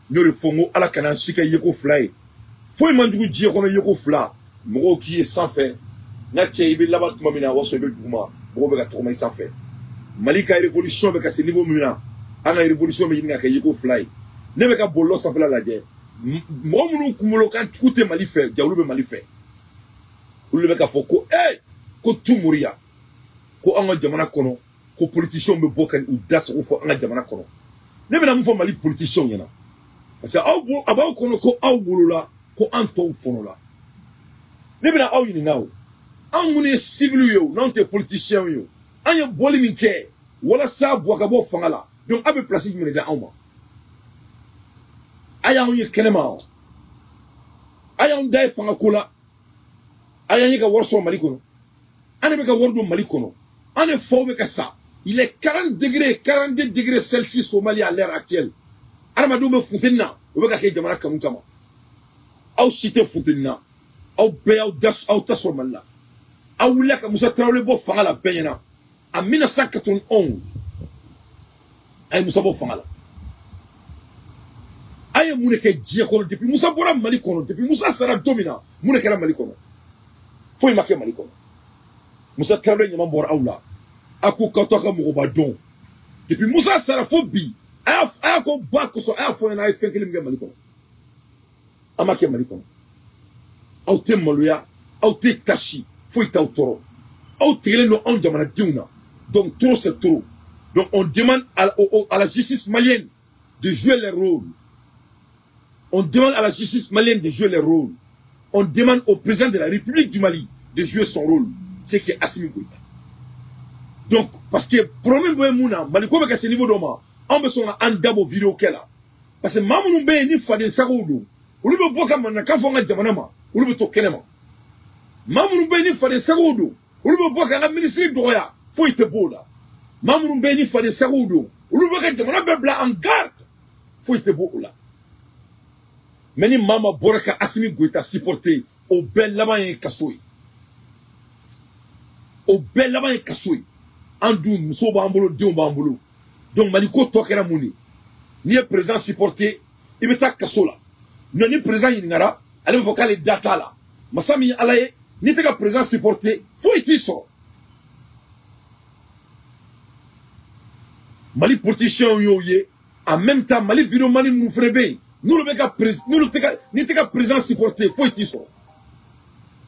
N'o de fɔ n ko ala kana si kɛ yeko fila ye. Foyi man jugu diɲɛ kɔnɔ yeko fila. Mɔgɔw k'i ye sanfɛ. N'a cɛ i bɛ laban tuma min na, o b'a sɔrɔ i bɛ duguma. Mɔgɔw bɛ ka tɔgɔma i sanfɛ. Mali ka révolution bɛ ka se niveau min na, an ka révolution bɛ ɲini ka kɛ yeko fila ye. Ne bɛ ka bɔlɔlɔ sanfɛla lajɛ. Mɔgɔ minnu kunkolo kan k'u tɛ Mali fɛ, ja olu bɛ Mali fɛ. Olu bɛ k'a fɔ ko ko Tumuriya, ko an ka jamana kɔnɔ, ko politiciens bɛ bɔ ka u da sago fɔ an ka jamana kɔnɔ. Ne bɛna mun fɔ Mali politiciens ɲɛna? Parce que aw a b'aw kɔnɔ ko aw wolola, ko an tɔw fɔnɔla. Ne bɛna aw ɲininka o. Anw minnu ye civil ye o, n'anw tɛ politiciens ye o, an ye bɔli min kɛ walasa Buwa ka bɔ fanga la, donc aw bɛ place jumɛn de di anw ma? A y'anw ye kɛnɛma o, a y'anw da ye fanga ko la, a y'an ye ka wari sɔrɔ Mali kɔnɔ, an de bɛ ka wari don Mali kɔnɔ, an de faw bɛ ka sa. Il est 40 degrés, 42 degrés Celsius au Mali à l'heure actuelle. Adamadenw bɛ funteni na, o bɛ ka kɛ jamana kanu kama. Aw si tɛ funteni na, aw bɛɛ y'aw da aw ta sɔrɔ Mali la. Aw wulila ka Musa Tarawele bɔ fanga la bɛɛ ɲɛna. En 1991, a ye Musa bɔ fanga la. A ye mun de kɛ diɲɛ kɔnɔ depuis Musa bɔra Mali kɔnɔ, depuis Musa sara don min na, mun de kɛra Mali kɔnɔ? Foyi ma kɛ Mali kɔnɔ. Musa Tarawele ɲama bɔra aw la. A ko k'aw t'aw ka mɔgɔba dɔn. Depuis Musa sara fo bi, a y'a ko ba kosɔn, a y'a fɔ ɲɛna a ye fɛn kelen min kɛ Mali kɔnɔ. A ma kɛ Mali kɔnɔ. Aw tɛ maloya, aw tɛ tasi, foyi t'aw tɔɔrɔ. Aw tigɛlen don anw jamanadenw na. Donc trop c'est trop. Donc on demande à la justice malienne de jouer leur rôle. On demande à la justice malienne de jouer leur rôle. On demande au président de la République du Mali de jouer son rôle, ce qui est Assimi Goïta. Donc, parce que problème bɛ mun na, Mali ko bɛ ka se niveau dɔ ma, anw bɛ sɔn ka an dabɔ vidéo kɛ la. Parce que maa minnu bɛ yen ni faden sagow don, olu bɛ bɔ ka mankan fɔ an ka jamana ma, olu bɛ to kɛnɛ ma. Maa minnu bɛ yen ni faden sagow don, olu bɛ bɔ k'an ka minisiri dɔgɔya, foyi tɛ bɔ o la. Maa minnu bɛ yen ni faden sagow don, olu bɛ ka jamana bɛɛ bila en garde, foyi tɛ bɔ o la. Mais ni maa ma bɔra ka Assimi Goïta supporter, o bɛɛ laban ye kaso ye. O bɛɛ laban ye kaso ye. An dun musow b'an bolo, denw b'an bolo. Donc Mali ko tɔ kɛra mun de ye? N'i ye président supporter, i bɛ taa kaso la. Mais ni président ɲininkara, ale bɛ fɔ k'ale da t'a la. Masa min ye Ala ye, n'i tɛ ka président supporter, foyi t'i sɔrɔ. Mali politiciens y'o ye. En même temps, Mali vidéomani ninnu fana bɛ yen. N'olu bɛ ka n'olu tɛ ka n'i tɛ ka président supporter, foyi t'i sɔrɔ.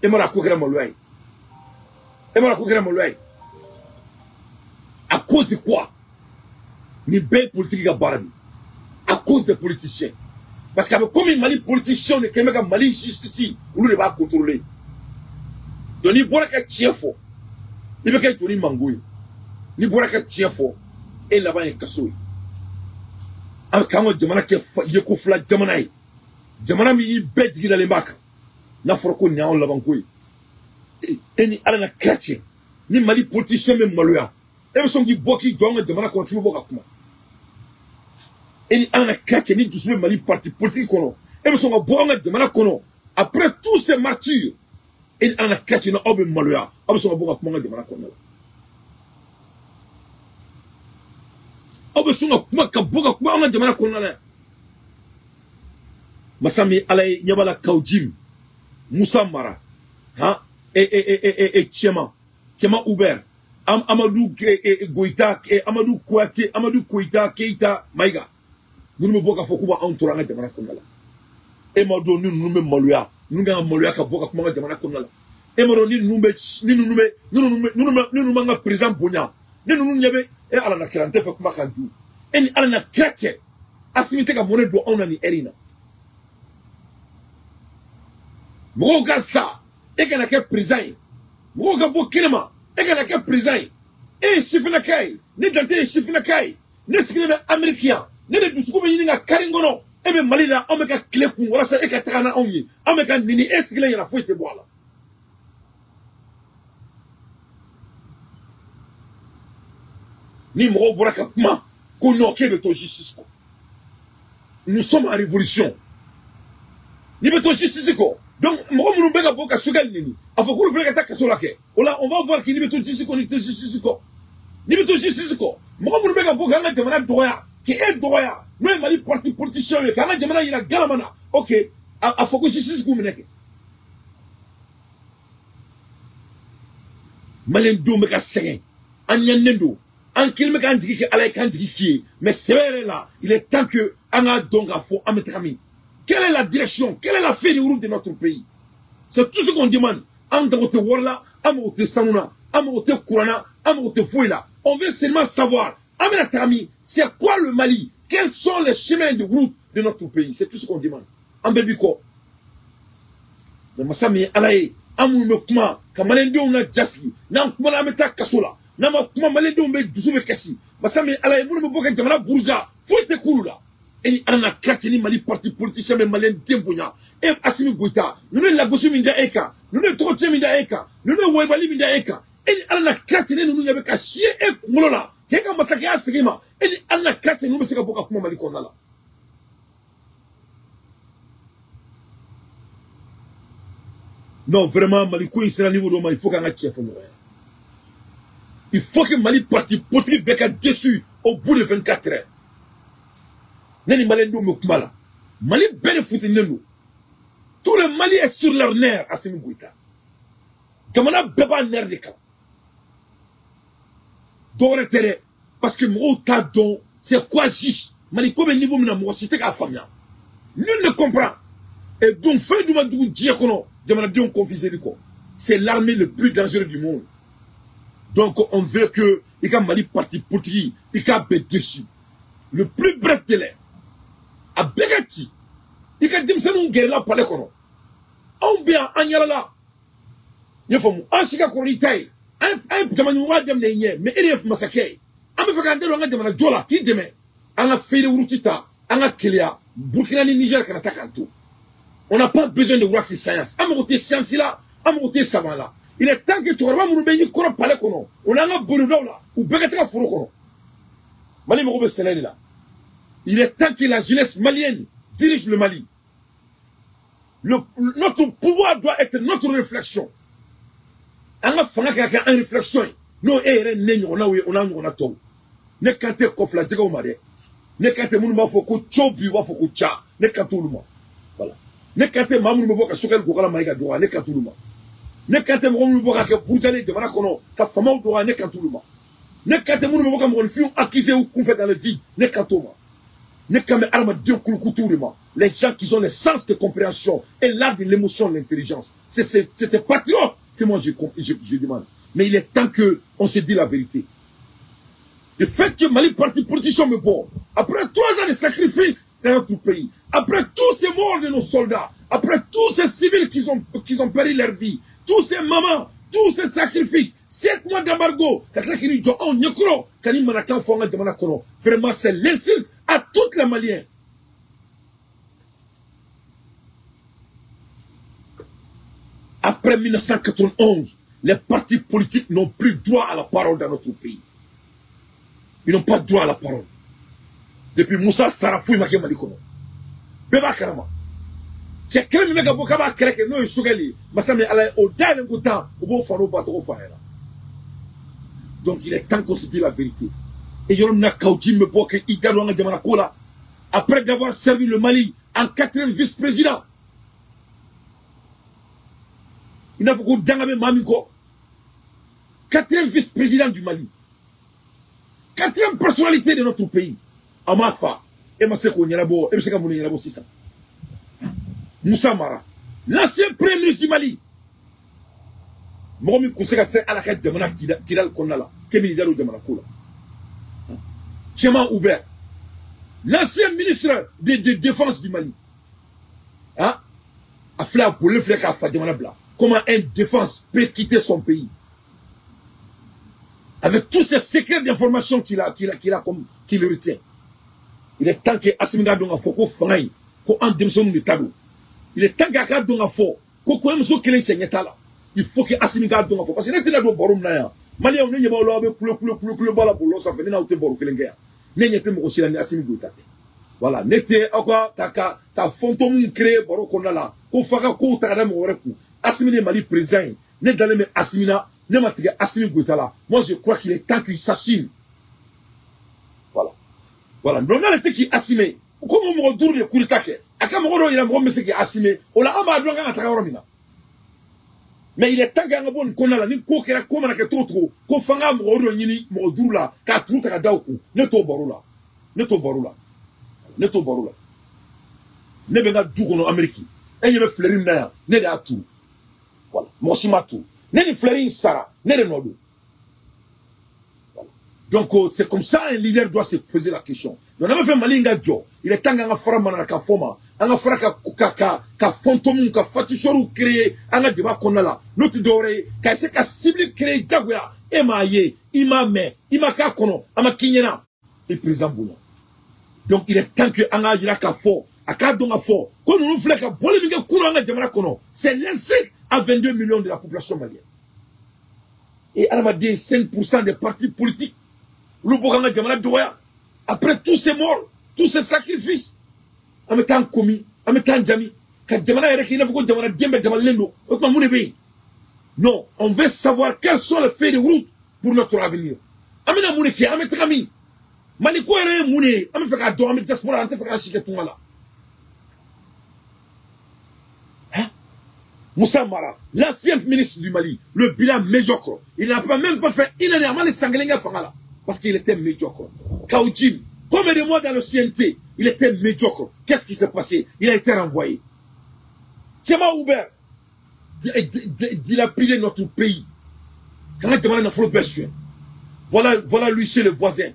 E m'a dɔn a ko kɛra maloya ye. E m'a dɔn a ko kɛra maloya ye. À cause de quoi? Ni bɛɛ ye politique ka baara de ye. À cause des politiciens. Parce que a bɛ komi Mali politiciens de kɛlen bɛ ka Mali justice, olu de b'a contrôler. Donc n'i bɔra ka tiɲɛ fɔ, i bɛ kɛ joli mango ye. N'i bɔra ka tiɲɛ fɔ, e laban ye kaso ye. An k'an ka jamana kɛ yeko fila jamana ye. Jamana min ni bɛɛ jigi dalen b'a kan. N'a fɔra ko nin y'anw labanko ye. E ni Ala na kira cɛ. Ni Mali politicien bɛ maloya, e bɛ sɔn k'i bɔ k'i jɔ an ka jamana kɔnɔ k'i bɛ bɔ ka kuma. E ni Ala na kira cɛ, ni dusu bɛ Mali parti politique kɔnɔ, e bɛ sɔn ka bɔ an ka jamana kɔnɔ après tous ces martyrs. E ni Ala na kira cɛ, n'aw bɛ maloya, aw bɛ sɔn ka bɔ ka kuma an ka jamana kɔnɔna la. Aw bɛ sɔn ka kuma ka bɔ ka kuma an ka jamana kɔnɔna la. Masa min Ala ye, ɲɛ b'a la Kaou Djim, Moussa Mara, han, Tiéman, Tiéman Hubert, Amadou Goïta, Amadou Kouyaté, Amadou Koïta, Keïta, Maïga. Ninnu bɛ bɔ k'a fɔ k'u b'anw tɔɔrɔ an ka jamana kɔnɔna la. E m'a dɔn ni ninnu bɛ maloya, ninnu kan ka maloya ka bɔ ka kuma an ka jamana kɔnɔna la. E m'a dɔn ni ninnu bɛ, ni ninnu bɛ, ni ninnu bɛ, ninnu bɛ, ni ninnu b'an ka président bonya, ni ninnu ɲɛ bɛ, e Ala na kira, n tɛ fɛ kuma kan dun. E ni Ala na kira cɛ, Assimi tɛ ka mɔnɛ don anw na nin heure in na. Mɔgɔw ka sa, e kana kɛ président ye. Mɔgɔw ka bɔ kɛnɛma, e kana kɛ président ye. E ye sifinnaka ye, ne Dante ye sifinnaka ye. Ne sigilen bɛ Amérique yan, ne de dusukun bɛ ɲini ka kari n kɔnɔ. E bɛ Mali la, anw bɛ ka tile kun walasa e ka taga n'anw ye. Anw bɛ ka nini, e sigilen ɲɛna foyi tɛ bɔ a la. Ni mɔgɔw bɔra ka kuma ko non k'e bɛ to justice kɔ. Nous sommes en révolution. N'i bɛ to justice kɔ, donc mɔgɔ minnu bɛ ka bɔ ka Choguel neni, a fɔ k'olu fana ka taa kaso la kɛ. O la on va voir k'i bɛ to justice kɔ, n'i tɛ justice kɔ. N'i bɛ to justice kɔ, mɔgɔ minnu bɛ ka bɔ k'an ka jamana dɔgɔya, k'e dɔgɔya, N'o ye Mali parti politicien ye k'an ka jamana yira galama na. Ok, a fɔ ko justice k'u minɛ kɛ. Maliyɛndenw bɛ ka sɛgɛn, an ɲaninen don, an kelen bɛ k'an jigi kɛ Ala ye k'an jigi k'i ye. Mais sɛbɛ yɛrɛ la, il est temps que an k'a dɔn k'a fɔ an bɛ taga min. Quelle est la direction? Quelle est la feuille de route de notre pays? C'est tout ce qu'on demande. An mago tɛ wari la, an mago tɛ sanu na, an mago tɛ courant na, an mago tɛ foyi la. On veut seulement savoir, an bɛna taga min, c'est quoi le Mali? Quels sont les chemins de route de notre pays? C'est tout ce qu'on demande. An bɛɛ b'i kɔ. Mais masa min ye Ala ye, an minnu bɛ kuma ka maliyɛndenw na jasigi, n'an kumana an bɛ taa kaso la, n'an ma kuma maliyɛndenw bɛ dusu bɛ kasi. Masa min ye Ala ye, minnu bɛ bɔ ka jamana buruja, foyi tɛ k'olu la. E ni Ala na kira cɛ ni Mali parti politicien bɛ maliyɛnden bonya. E Assimi Goïta, ninnu ye lagosi min da e kan, ninnu ye tɔgɔcɛn min da e kan, ninnu ye wɔyibali min da e kan, e ni Ala na kira cɛ ni ninnu ɲɛ bɛ ka si e kunkolo la k'e ka masakɛya segin ma, e ni Ala na kira cɛ ninnu bɛ se ka bɔ ka kuma Mali kɔnɔna la. Non, vraiment, Mali ko in sera niveau dɔ ma, il faut qu'an ka tiɲɛ fɔ ɲɔgɔn ye. Il faut que Mali parti politique bɛɛ ka déçu au bout de 24 heures. Ne ni maliyɛndenw bɛ kuma la. Mali bɛɛ de futininen don. Tout le Mali est sur leur nerf, Assimi Goïta. Jamana bɛɛ b'a nerf de kan. Dɔwɛrɛ tɛ dɛ, parce que mɔgɔw t'a dɔn c'est quoi juste. Mali ko bɛ niveau min na, mɔgɔ si tɛ k'a faamuya. Nul ne comprend. Et donc fɛn dun ma jugu diɲɛ kɔnɔ, jamanadenw confisé kɔ. C'est l'armée le plus dangereux du monde. Donc on veut que i ka Mali parti politique, i k'a bɛɛ déçu. Le plus bref délai. A bɛɛ ka ci. I ka denmisɛnninw gɛrɛla palais kɔnɔ. Anw bɛ yan, an yalala. I y'a faamu, an si ka kɔrɔ n'i ta ye. An ye jama ɲɛmɔgɔya daminɛ i ɲɛ, mais e de ye masakɛ ye. An bɛ fɛ k'an da don an ka jamana jɔ la k'i dɛmɛ. An ka feuille de route ta, an ka keleya Burkina ni Niger kana taa k'an to. On n'a pas besoin de voir qui science. An mago tɛ science la, an mago tɛ savant la. Il est temps que cɛkɔrɔba minnu bɛ y'i kɔrɔ palais kɔnɔ, o n'an ka bolidaw la, u bɛɛ ka taga foro kɔnɔ. Mali mago bɛ sɛnɛ de la. Il est temps que la jeunesse malienne dirige le Mali. Notre pouvoir doit être notre réflexion. An ka fanga ka kɛ an réflexion ye. N'o e yɛrɛ ne ɲɔgɔnnaw ye, o n'a ɲɔgɔnna tɔw. Ne kan tɛ kɔfilajɛgɛw ma dɛ. Ne kan tɛ minnu b'a fɔ ko co bi, u b'a fɔ ko ca. Ne kan t'olu ma. Voilà. Ne kan tɛ maa minnu bɛ bɔ ka Sogɛli Kokala Mayiga dɔgɔya, ne kan t'olu ma. Ne kan tɛ mɔgɔ minnu bɛ bɔ ka kɛ burujali jamana kɔnɔ ka faamaw dɔgɔya, ne kan t'olu ma. Ne kan tɛ minnu bɛ bɔ ka mɔgɔninfinw accuser u kunfɛ dans le vide, ne kan t'o ma. Ne kan bɛ adamaden kulukutuw de ma. Les gens qui ont le sens de compréhension et l'art de l'émotion, l'intelligence. C'est des patriotes que moi je demande. Mais il est temps que on se dise la vérité. Le fait que Mali parti politicien me bon, après 3 ans de sacrifice dans notre pays, après tous ces morts de nos soldats, après tous ces civils qui ont perdu leur vie, tous ces mamans, tous ces sacrifices, 7 mois d'embargo, vraiment c'est l'insulte à toutes les Maliens. Après 1991, les partis politiques n'ont plus droit à la parole dans notre pays. Ils n'ont pas droit à la parole. Depuis Moussa Sarafou, il m'a dit Malikono. Beba Karama. C'est quel mec qui a créé non Sogeli, Massami Alain au dernier temps, au bon Fano Bato Faera. Donc il est temps qu'on se dise la vérité. Et il y a un Kaoudi me boque Ida Douanga Jamana Kola, après d'avoir servi le Mali en 4e vice-président. Il n'a pas Dangame Mamiko, 4e vice-président du Mali. 4e personnalité de notre pays. Amafa, et Maseko Nyarabo, et Mseka Moune Nyarabo, c'est ça. Moussa Mara, l'ancien premier ministre du Mali. Momi Kousseka, c'est à la quête de Jamana Kidal Konala, Kemini Dalo Jamana Kola. Tchema Hubert, l'ancien ministre de défense du Mali. Hein? A fait la boule, frère, a Jamana Bla. Comment un défense peut quitter son pays? Avec tous ces secrets d'information qu'il a, qu'il retient. Il est temps que Assimi Goïta donga fo ko fanga ko an denmisɛnninw de ta don. Il est temps k'a donga fo ko kɔɲɔmuso kelen cɛ ɲɛ t'a la. Il faut que Assimi Goïta donga fo parce que ne tɛna don baro min na yan. Maliyɛnw ne ɲɛ b'aw la aw bɛ kule kule kule kule bɔ la bɔlɔlɔ sanfɛ ne n'aw tɛ baro kelen kɛ yan. Ne ɲɛ tɛ mɔgɔ si la ni Assimi Goïta tɛ. Voilà, ne tɛ aw ka ta fantôme créer baro kɔnɔna la ko f'a ka kow ta ka da mɔgɔ wɛrɛ kun. Assimi de Mali président ye. Ne dalen bɛ Assimi na. Ne ma tigɛ Assimi Goïta la. Moi je crois qu'il est temps qu'il s'assume. Voilà. Voilà, donc n'ale tɛ k'i assumer ko mɔgɔ duuru de coup d'état kɛ a ka mɔgɔ dɔw yira mɔgɔ min bɛ se k'i assumer o la an b'a dɔn kan ka taga yɔrɔ min na. Mais il est temps qu'an ka bɔ nin kɔnɔna la ni ko kɛra ko mana kɛ cogo cogo ko f'an ka mɔgɔ dɔ ɲini mɔgɔ duuru la k'a turu ta ka da o kun. Ne t'o baro la, ne t'o baro la, ne t'o baro la. Ne bɛ n ka du kɔnɔ Amérique, e ɲɛ bɛ fleur min na yan, ne de y'a turu. Voilà, mɔgɔ si m'a turu. Ne ni fleur in sara, ne de nɔ don. Donc c'est comme ça un leader doit se poser la question. Donc on a fait Mali nga jɔ, il est temps qu'an ka fara mana ka fɔ ma, an ka fara ka fantôme ka féticheurs créer an ka débat kɔnɔna la. N'o tɛ dɔwɛrɛ ye ka essayer ka cible créer jagoya. E m'a ye, i m'a mɛn, i ma k'a kɔnɔ, a ma k'i ɲɛna, i président bonya. Donc il est temps que an k'a jira k'a fɔ, a k'a dɔn k'a fɔ ko ninnu filɛ ka bɔli min kɛ kunun an ka jamana kɔnɔ, c'est l'insulte à 22 millions de la population malienne. Et adamaden 5% des partis politiques olu bɔ k'an ka jamana dɔgɔya. Après tous ces morts, tous ces sacrifices, an bɛ taa komi, an bɛ taa jami ka jamana yɛrɛ kɛ i n'a fɔ ko jamanaden bɛɛ dabalilen don. O tuma mun de bɛ yen? Non, on veut savoir quels sont les feuilles de route pour notre avenir. An bɛna mun de kɛ? An bɛ taga min? Mali ko yɛrɛ ye mun de ye? An bɛ fɛ k'a dɔn, an bɛ diaspora, an tɛ fɛ k'an si kɛ tunga la. Moussa Mara, l'ancien ministre du Mali, le bilan médiocre. Il n'a pas même pas fait une année avant les Sangalenga fanga la, parce qu'il était médiocre. Kaoudjim, combien de mois dans le CNT, il était médiocre. Qu'est-ce qui s'est passé? Il a été renvoyé. Tiéman Hubert, dilapider notre pays. Quand voilà, voilà lui chez le voisin.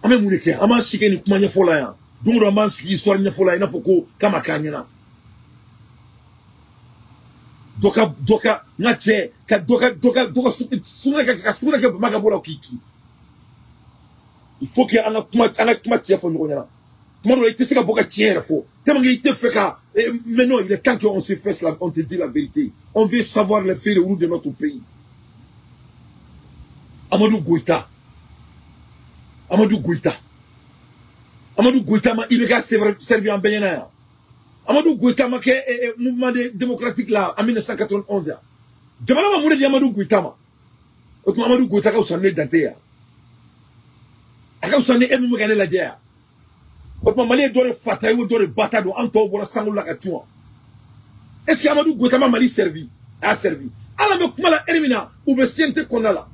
Ama sigi ni kuma ɲɛfɔ la yan. Don o don an b'an sigi histoire ɲɛfɔ la i n'a fɔ ko k'a ma k'an ɲɛna. Dɔ ka n ka cɛ ka dɔ ka sugunɛ kɛ ka sugunɛ kɛ bama ka bɔ la k'i kin. Il faut que an ka kuma tiɲɛ fɔ ɲɔgɔn ɲɛna. Tuma dɔ la i tɛ se ka bɔ ka tiɲɛ yɛrɛ fɔ. Tellement que i tɛ fɛ ka, mais non, il est temps qu'on se fasse la, on te dit la vérité. On veut savoir les faits de route de notre pays. Amadou Goïta. Amadou Goïta. Amadou Goïta ma IBK servi en bɛɛ ɲɛna yan. Amadou Goïta ma kɛ mouvement démocratique la en 1991 yan. Jamana ma mun de di Amadou Goïta ma? O tuma Amadou Goïta ka fisa ni ne Dante yan. A ka fisa ni e min bɛ ka ne lajɛ yan. O tuma Mali ye dɔ de fa ta ye ou dɔ de ba ta don, an tɔw bɔra sankolo la ka cun wa? Est-ce que Amadou Goïta ma Mali servi? A y'a servi. Hali an bɛ kuma la heure min na, u bɛ CNT kɔnɔna la.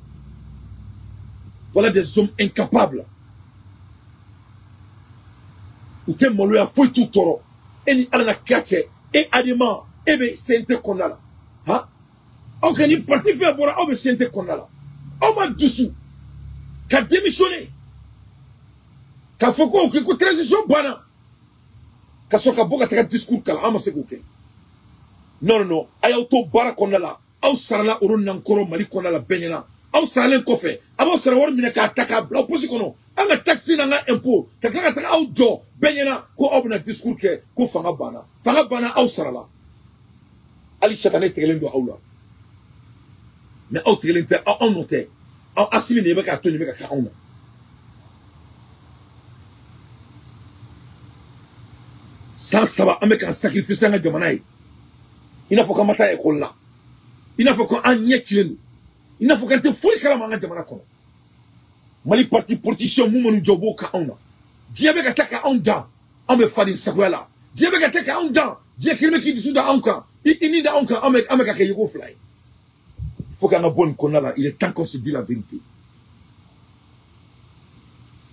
Voilà des hommes incapables. U tɛ maloya foyi t'u tɔɔrɔ. E ni Ala na kira cɛ, e Adema, e bɛ CNT kɔnɔna la. Han? Aw kɛ ni parti fɛn bɔra, aw bɛ CNT kɔnɔna la. Aw ma dusu ka démissionner. K'a fɔ ko transition banna. Ka sɔrɔ ka bɔ ka taga discours kalan, an ma se k'o kɛ. Non, non, non. A y'aw to baara kɔnɔna la. Aw sarala oro nankɔrɔ Mali kɔnɔna la bɛɛ ɲɛna. Aw saralen kɔfɛ, a b'aw sara wari minɛ k'a ta k'a bila poche kɔnɔ. An ka taxe n'an ka impôt ka tila ka taga aw jɔ bɛɛ ɲɛna ko aw bɛna discours kɛ ko fanga banna. Fanga banna, aw sarala. Hali satanɛ tigɛlen don aw la. Mais aw tigɛlen tɛ, aw anw nɔ tɛ. Aw Asimi de bɛ k'a to nin bɛ ka kɛ anw na. San saba an bɛ k'an sacrifice an ka jamana ye. I n'a fɔ k'an ma taa école la. I n'a fɔ ko an ɲɛ cilen don. I n'a fɔ k'an tɛ foyi kalama an ka jamana kɔnɔ. Mali parti politicien mun minnu jɔ b'o kan anw na. Diɲɛ bɛ ka taa ka anw dan, anw bɛ faden sagoya la. Diɲɛ bɛ ka taa ka anw dan, diɲɛ kelen bɛ k'i dusu da anw kan, i ni da anw kan, an bɛ ka kɛ yeko fila ye. Il faut qu'an ka bɔ nin kɔnɔna la, il est temps qu'on se dise la vérité.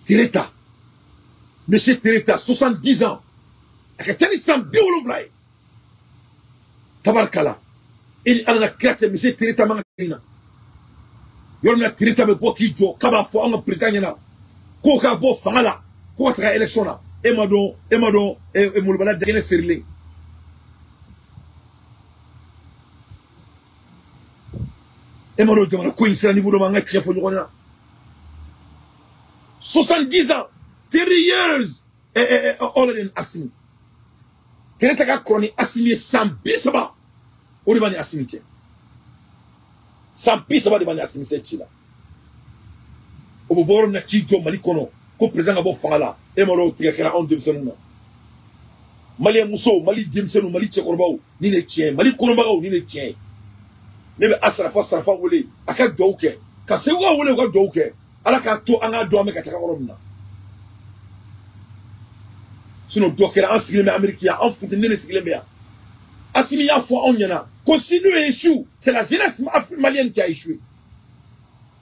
Tereta, monsieur Tereta, 70 ans, a ka ca ni san 70 ye. Tabarikala, e ni Ala na kira cɛ, monsieur Tereta man ka kɛ nin na. Yɔrɔ min na Tereta bɛ bɔ k'i jɔ k'a b'a fɔ anw ka président ɲɛna k'o ka bɔ fanga la, k'o ka taga élection na. E ma dɔn, molobala kɛnɛ serilen. E ma dɔn jamana ko in sera niveau dɔ ma, an ka tiɲɛ fɔ ɲɔgɔn ɲɛna. 70 ans, 30 years, older than Assimi. Tereta ka kɔrɔ ni Assimi ye san 30, o de b'a ni Assimi cɛ. San 30 de b'a ni Assimi cɛ ci la. O bɛ bɔ yɔrɔ min na k'i jɔ Mali kɔnɔ ko président ka bɔ fanga la, e ma dɔn o tigɛ kɛra anw denmisɛnninw na. Maliyɛn musow, Mali denmisɛnninw, Mali cɛkɔrɔbaw, ni ne tiɲɛ ye. Mali kɔnɔbagaw, ni ne tiɲɛ ye. Ne bɛ Asarafa Sarafa wele a ka duwawu kɛ, ka Segukaw wele u ka duwawu kɛ. Ala k'a to an k'a dɔn an bɛ ka taga yɔrɔ min na. Sinon dɔ kɛra an sigilen bɛ Amérique yan, an funteni de sigilen bɛ yan. Assimi y'a fɔ anw ɲɛna ko si nous échoue, c'est la jeunesse malienne qui a échoué.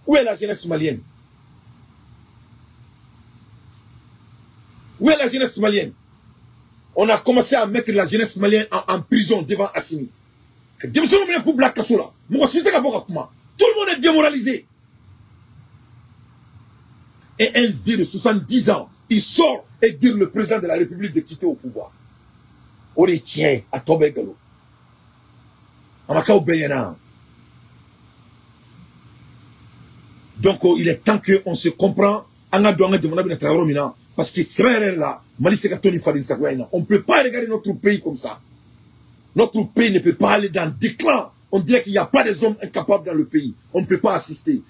Où est la jeunesse malienne? Où est la jeunesse malienne? On a commencé à mettre la jeunesse malienne en prison devant Assimi. Tout le monde est démoralisé. Et un vieux de 70 ans, il sort et dit le président de la République de quitter au pouvoir. On retient à Tobegalo. Donc il est temps qu'on se comprend. Parce que c'est vrai là, Mali c'est on ne peut pas regarder notre pays comme ça. Notre pays ne peut pas aller dans le déclin. On dirait qu'il n'y a pas des hommes incapables dans le pays. On ne peut pas assister.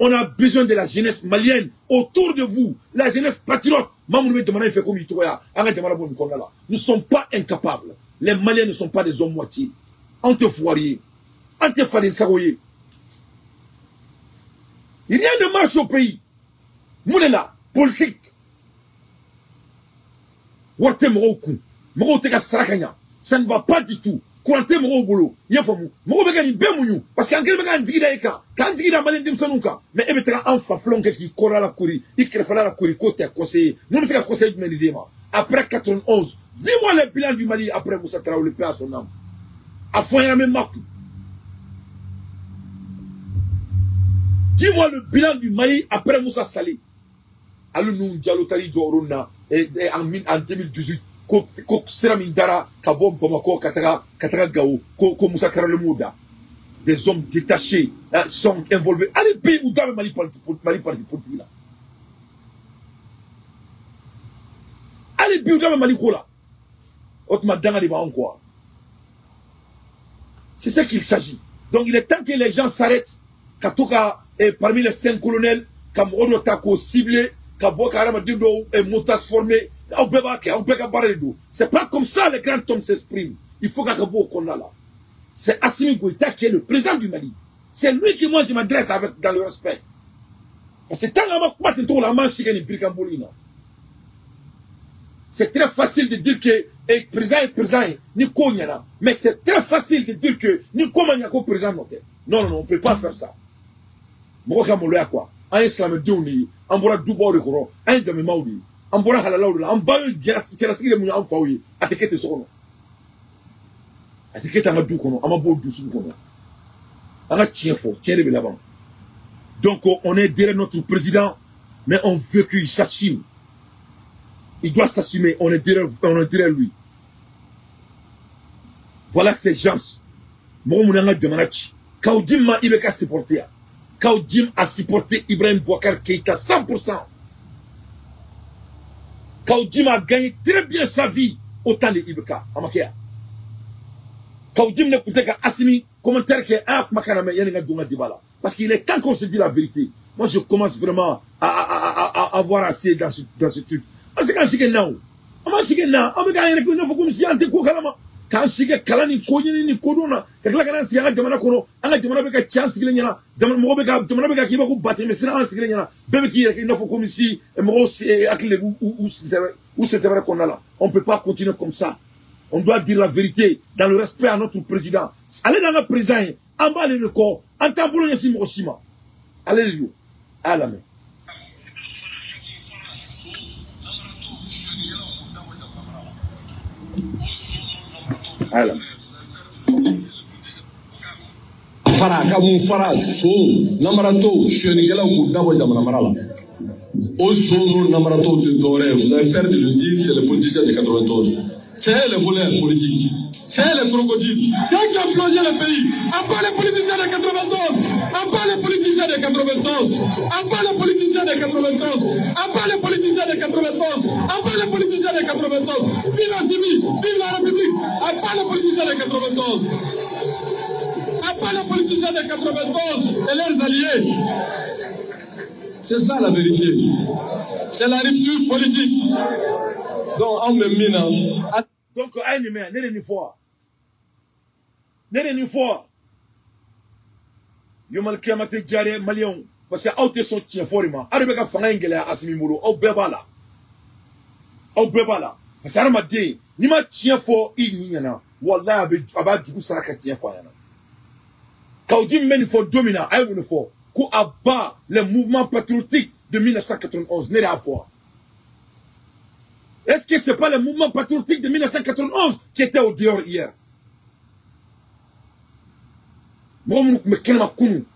On a besoin de la jeunesse malienne autour de vous, la jeunesse patriote. Nous ne sommes pas incapables. Les Maliens ne sont pas des hommes moitiés. Ante foirier, ante farinsagoye. Rien ne marche au pays. Mounela, politique. Warte moroku, moroteka sarakanya. Ça ne va pas du tout. Kurante moro bolo, yafamu. Moro beka ni bemunyu. Parce qu'en kele beka ndigida eka. Kan ndigida malen dimsanuka. Mais ebetera anfa flonke ki kora la kuri, ikrefala la kuri kote conseiller. Nous ne faisons conseil de Melidema. Après 91, dis-moi le bilan du Mali après Moussa Traoré, le paix à son âme. A fond, même marque. Dis-moi le bilan du Mali après Moussa Salé. Alou Diallo Tari Djorona en 2018. Ko sera min dara ka bɔ Bamako ka taga Gao ko Moussa Traoré Mouda. Des hommes détachés sont involvés. Allez pays où dans Mali parti politique là. Allez pays où dans Mali ko là. Otma danga de ba quoi. C'est ce qu'il s'agit. Donc il est temps que les gens s'arrêtent. Katoka et parmi les 5 colonels, Kamoro Tako ciblé, Kabo Karama Dindo et Motas formé. C'est pas comme ça les grands hommes s'expriment. Il faut qu'on a là. C'est Assimi Goïta qui est le président du Mali. C'est lui qui moi je m'adresse avec dans le respect. Parce que tant que c'est très facile de dire que le président est président, ni ko. Mais c'est très facile de dire que ni ko président. Non, non, non, on ne peut pas faire ça. Quoi. Un islam de an bɔra dubaw de kɔrɔ, an ye dɛmɛmaw de ye, an bɔra halalaw de la, an ba ye cɛlasigi de mun ye an faw ye, a tɛ kɛ ten so kɔnɔ, a tɛ kɛ ten an ka du kɔnɔ, an ma bɔ o du sugu kɔnɔ, an ka tiɲɛ fɔ, tiɲɛ de bɛ laban. Donc on est derrière notre président, mais on veut qu'il s'assume. Il doit s'assumer, on est derrière lui. Voilà ces gens. Mɔgɔ mun y'an ka jamana ci, Kaou Djim ma IBK supporter yan. Kaou Djim a supporté Ibrahim Boubacar Keïta 100%. Kaou Djim a gagné très bien sa vie au temps de IBK. Amakia. Kaou Djim ne coûtait qu'à Assimi, commentaire qui est un parce qu'il est temps qu'on se dise la vérité. Moi, je commence vraiment à avoir assez dans ce truc. Parce que quand je suis là, on se dit non, on me k'an si kɛ kalan ni ko ɲini ni kodɔn na ka tila ka na sigi an ka jamana kɔnɔ, an ka jamana bɛ ka ci an sigilen ɲɛna, jamana mɔgɔ bɛ ka jamana bɛ ka k'i b'a ko batɛmɛ sira an sigilen ɲɛna, bɛɛ bɛ k'i yɛrɛ kɛ i n'a fɔ comme si mɔgɔw hakili de u sen tɛ wɛrɛ kɔnɔna la. On peut pas continuer comme ça. On doit dire la vérité dans le respect à notre président. Ale n'an ka président ye, an b'ale de kɔ, an t'an bolo ɲɛsin mɔgɔ si ma. Ale de don, a y'a lamɛn. Ala. Fara ka mun fara so namaratɔ sonyɛlikɛlaw k'u dabɔ jamana mara la. O so n'o namaratɔw tɛ dɔwɛrɛ ye. Vous avez peur de le dire, c'est les politiciens de 91. C'est les voleurs politiques. C'est les crocodiles. C'est eux qui ont plongé le pays. En bas les politiciens de 91. En bas les politiciens de 91. En bas les politiciens de 91. En bas les politiciens de 91. En bas les politiciens de 91. Vive Assimi, vive la République. En bas les politiciens de 91. En bas les politiciens de 91 et leurs alliés. C'est ça la vérité. C'est la rupture politique. Donc, on me mine. Donc, ne ni fɔ, ne ni fɔ. Yomal kiyama tɛ diya dɛ maliyɛnw, parce que aw tɛ sɔn tiɲɛ fɔ de ma. Aw de bɛ ka fanga in gɛlɛya Asimi bolo, aw bɛɛ b'a la. Aw bɛɛ b'a la. Parce que hadamaden, n'i ma tiɲɛ fɔ i ɲin ɲɛna, walahi a b'a jugu sara ka tiɲɛ fɔ a ɲɛna. Kaou Djim bɛ nin fɔ don min na, a ye mun de fɔ? Ko à bas les mouvements patriotiques de 1991, ne de y'a fɔ. Est-ce que c'est pas le mouvement patriotique de 1991 qui était au dehors hier?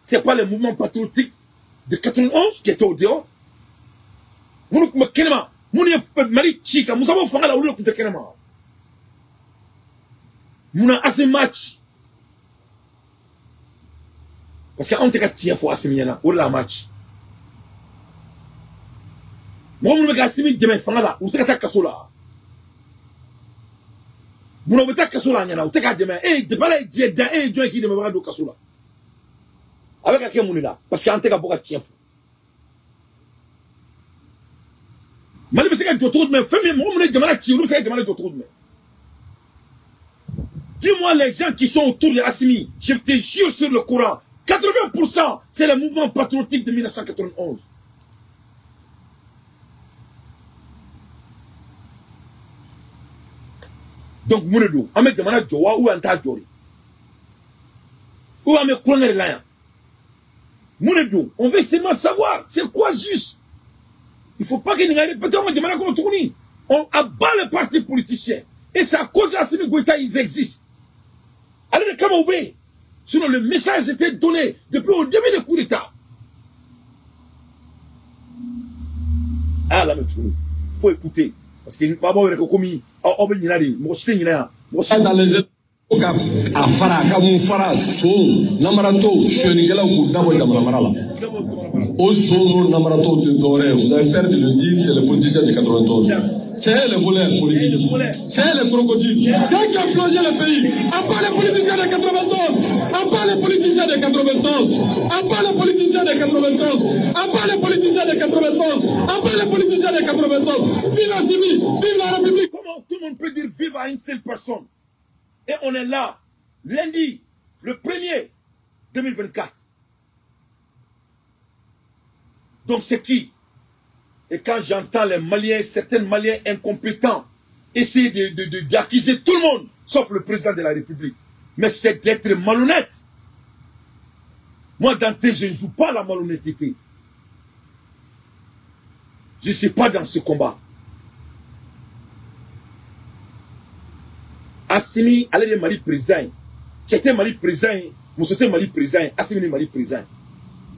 C'est pas le mouvement patriotique de 91 qui était au dehors? Mali ci ka Musa bɔ fanga la, olu de tun tɛ kɛnɛma. Munna Asimi ma ci? Parce que anw tɛ ka tiɲɛ fɔ Asimi ɲɛna, o de la a ma ci. Mɔgɔ minnu bɛ ka Asimi dɛmɛ fanga la, u tɛ ka taa kaso la. Munna u bɛ taa kaso la a ɲɛna, u tɛ k'a dɛmɛ? E depuis Ala ye diɲɛ dan, e ye jɔn ye k'i dɛmɛbaga don kaso la? A bɛ ka kɛ mun de la? Parce que an tɛ ka bɔ ka tiɲɛ fɔ. Mali bɛ se ka jɔ cogo jumɛn? Fɛn min mɔgɔ minnu ye jamana ci, olu bɛ se ka jamana jɔ cogo jumɛn? Dis-moi les gens qui sont autour de Assimi, je te jure sur le Coran, 80% c'est le mouvement patriotique de 1991. Donc mun de don? An bɛ jamana jɔ wa ou an t'a jɔ de? Ou an bɛ kulonkɛ de la yan? Mun de don? On veut seulement savoir c'est quoi juste. Il faut pas que nin ka répéter an ka jamana kɔnɔ tuguni. On abat les partis politiciens. Et c'est à cause d'Assimi Goïta ils existent. Ale de kama u bɛ yen. Sinon le message était donné depuis au début du coup d'État. Ah là mais tuguni, faut écouter. Parce que baba yɛrɛ ko komi aw bɛ ɲinɛ de, mɔgɔ si tɛ ɲinɛ yan. Mɔgɔ si. Dans les ko ka a fara ka mun fara sonw namaratɔw sonyɛnikɛlaw k'u dabɔ jamana mara la. O son n'o namaratɔw tɛ dɔwɛrɛ ye. Vous avez peur de le dire, c'est les politiciens de 91. C'est les voleurs politiques. C'est les crocodiles. C'est eux qui ont plongé le pays. À part les politiciens de 91. À part les politiciens de 91. À part les politiciens de 91. À part les politiciens de 91. À part les politiciens de 91. Vive Assimi, vive la République. Comment tout le monde peut dire vive à une seule personne? Et on est là, lundi, le 1er 2024. Donc c'est qui? Et quand j'entends les Maliens, certains Maliens incompétents, essayer d'accuser tout le monde, sauf le président de la République. Mais c'est d'être malhonnête. Moi, Dante, je ne joue pas la malhonnêteté. Je ne suis pas dans ce combat. Assimi, allez le Mali président. C'était Mali président, Moussa Mali président, Assimi Mali président.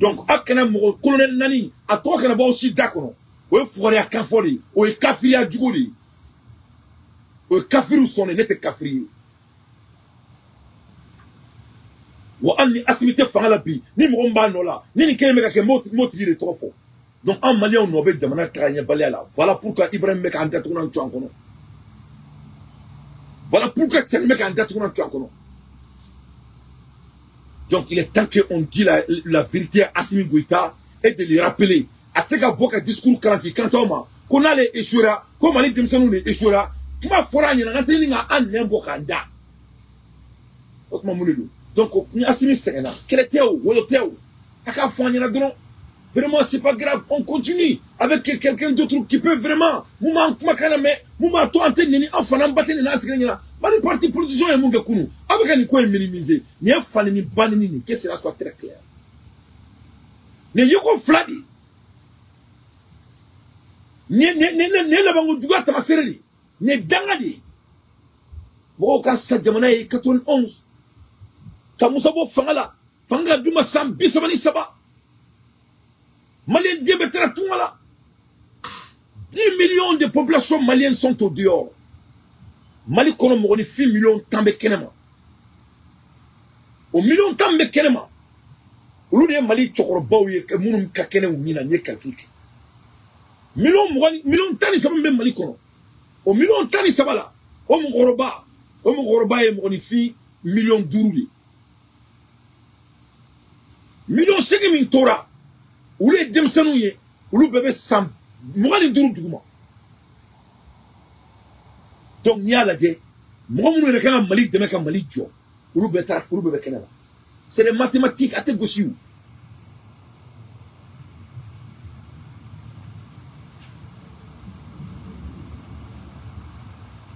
Donc, à kana mɔgɔ colonel nani, a tɔgɔ kana bɔ aw si da kɔnɔ. O ye fugariya kan fɔ de ye, o ye kafiriya jugu de ye. O ye kafiriw sɔn de, ne tɛ kafiri ye. Wa hali ni Assimi tɛ fanga la bi, ni mɔgɔ min b'a nɔ la, ni nin kelen bɛ ka kɛ, n b'o tigi de tɔgɔ fɔ. Donc, an Maliyɛnw nɔ bɛ jamana tagaɲɛbaliya la. Voilà pourquoi Ibrahim bɛ k'an datugu n'an cu an kɔnɔ. Voilà pourquoi Tchani bɛ k'an datugu n'an cu an kɔnɔ. Donc il est temps qu'on dise la vérité à Assimi Goïta et de lui rappeler. A tɛ se ka bɔ ka discours kalan k'i kanto ma ko n'ale échouera, ko Mali denmisɛnninw de échouera. Kuma fɔra a ɲɛna n'an tɛ ɲini ka an nɛn bɔ k'an da. O tuma mun de don? Donc ni Assimi sɛgɛnna, kɛlɛ tɛ o, wɔyɔ tɛ o, a k'a fɔ an ɲɛna dɔrɔn. Vraiment, c'est pas grave, on continue avec quelqu'un d'autre qui peut vraiment, mun b'an kumakan lamɛn, mun b'a to an tɛ nɛni, an fa n'an ba tɛ nɛni an sigilen ɲɛna. Mali parti politicien ye mun kɛ kunun, aw bɛ ka nin ko in minimiser. Nin ye fa nɛni ba nɛni nin, que cela soit très clair. Nin ye ko fila de ye. Nin ye labanko juguya taamasere de ye. Nin ye danga de ye. Mɔgɔw ka sa jamana ye 91 ka Musa bɔ fanga la, fanga ka d'u ma san 33. Malien den bɛ taara tunga la. 10 millions de populations maliennes sont au dehors. Mali kɔnɔ mɔgɔninfin miliyɔn 10 bɛ kɛnɛma. O miliyɔn 10 bɛ kɛnɛma. Olu de ye Mali cɛkɔrɔbaw ye minnu ka kɛnɛ u ɲin na, n ye calcul kɛ. Miliyɔn 13 bɛ Mali kɔnɔ. O miliyɔn 13 la, o mɔgɔkɔrɔba ye mɔgɔninfin miliyɔn 5 de ye. Miliyɔn 8 min tora, olu ye denmisɛnninw ye, olu bɛɛ bɛ san 25 duguma. Donc n'i y'a lajɛ, mɔgɔ minnu yɛrɛ kan ka Mali dɛmɛ ka Mali jɔ, olu bɛɛ taara, olu bɛɛ bɛ kɛnɛ la. C'est des mathématiques, a tɛ gosi o.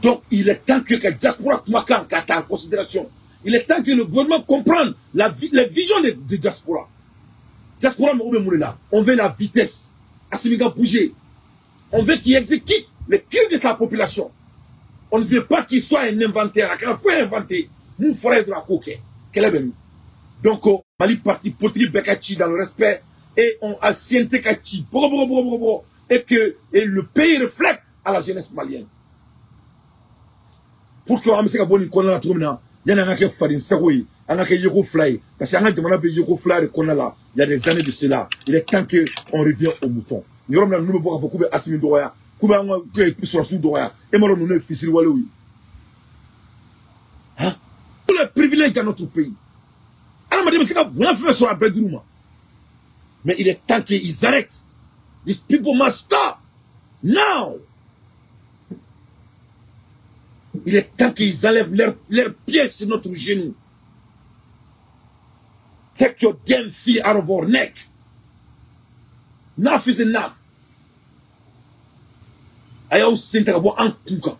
Donc il est temps que la diaspora kumakan ka ta en considération. Il est temps que le gouvernement comprenne la vision de diaspora. Diaspora mɔgɔ bɛ mun de la? On veut la vitesse. Assimi ka bouger. On veut qu'il exécute les cris de sa population. On ne veut pas qu'il soit un inventaire. A kana foyi inventer. Mun fɔra ye dɔrɔn a k'o kɛ. Kɛlɛ bɛ min? Donc Mali parti politique bɛɛ ka ci dans le respect et on a CNT ka ci bɔgɔ bɔgɔ bɔgɔ bɔgɔ bɔgɔ et que le pays reflète à la jeunesse malienne. Pour que an bɛ se ka bɔ nin kɔnɔna la cogo min na, yanni an ka kɛ faden sago ye, an ka kɛ yeko fila ye, parce que an ka jamana bɛ yeko fila de kɔnɔna la. Il y a des années de cela, il est temps que on revient au mouton. Nin yɔrɔ min na ninnu bɛ bɔ k'a fɔ k'u bɛ Assimi dɔgɔya, k'u bɛ an ka sɔrɔsiw dɔgɔya, e m'a dɔn ninnu ye fisiriwalew ye. Hein? Tous les privilèges dans notre pays. Adamaden bɛ se ka bonya fɛn fɛn sɔrɔ a bɛɛ dir'u ma. Mais il est temps qu'ils arrêtent. These people must stop now. Il est temps qu'ils enlèvent leurs pieds sur notre genou. Take your damn feet out of our neck. Enough is enough. A y'aw sen ta ka bɔ an kun kan.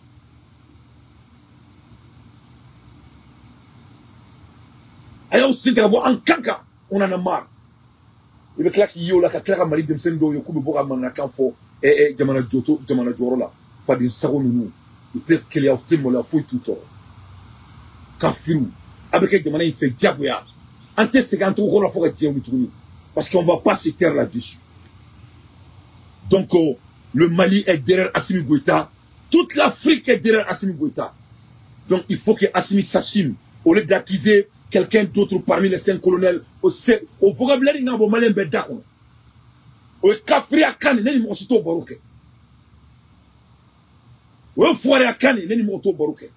A y'aw sen ta ka bɔ an kan kan. On en a marre. I bɛ tila k'i ye o la ka tila ka Mali denmisɛnnin dɔw ye k'u bɛ bɔ ka manamanakan fɔ jamana jɔto jamana jɔyɔrɔ la. Faden sago ninnu, u tɛ keleya, u tɛ maloya, foyi t'u tɔɔrɔ. Kafiriw, a bɛ kɛ jamana in fɛ diyagoya. An tɛ segin an tɔgɔ kɔrɔ la fo ka diɲɛ wuli tuguni. Parce qu'on va pas se taire là-dessus. Donc le Mali est derrière Assimi Goïta. Toute l'Afrique est derrière Assimi Goïta. Donc il faut que Assimi s'assume. Au lieu d'accuser quelqu'un d'autre parmi les 5 colonels, au vocabulaire il n'a pas malien bɛ da kɔnɔ. O ye kafiriya kan de, ne ni mɔgɔ si t'o baro kɛ. O ye fugariya kan de, ne ni mɔgɔ t'o baro kɛ.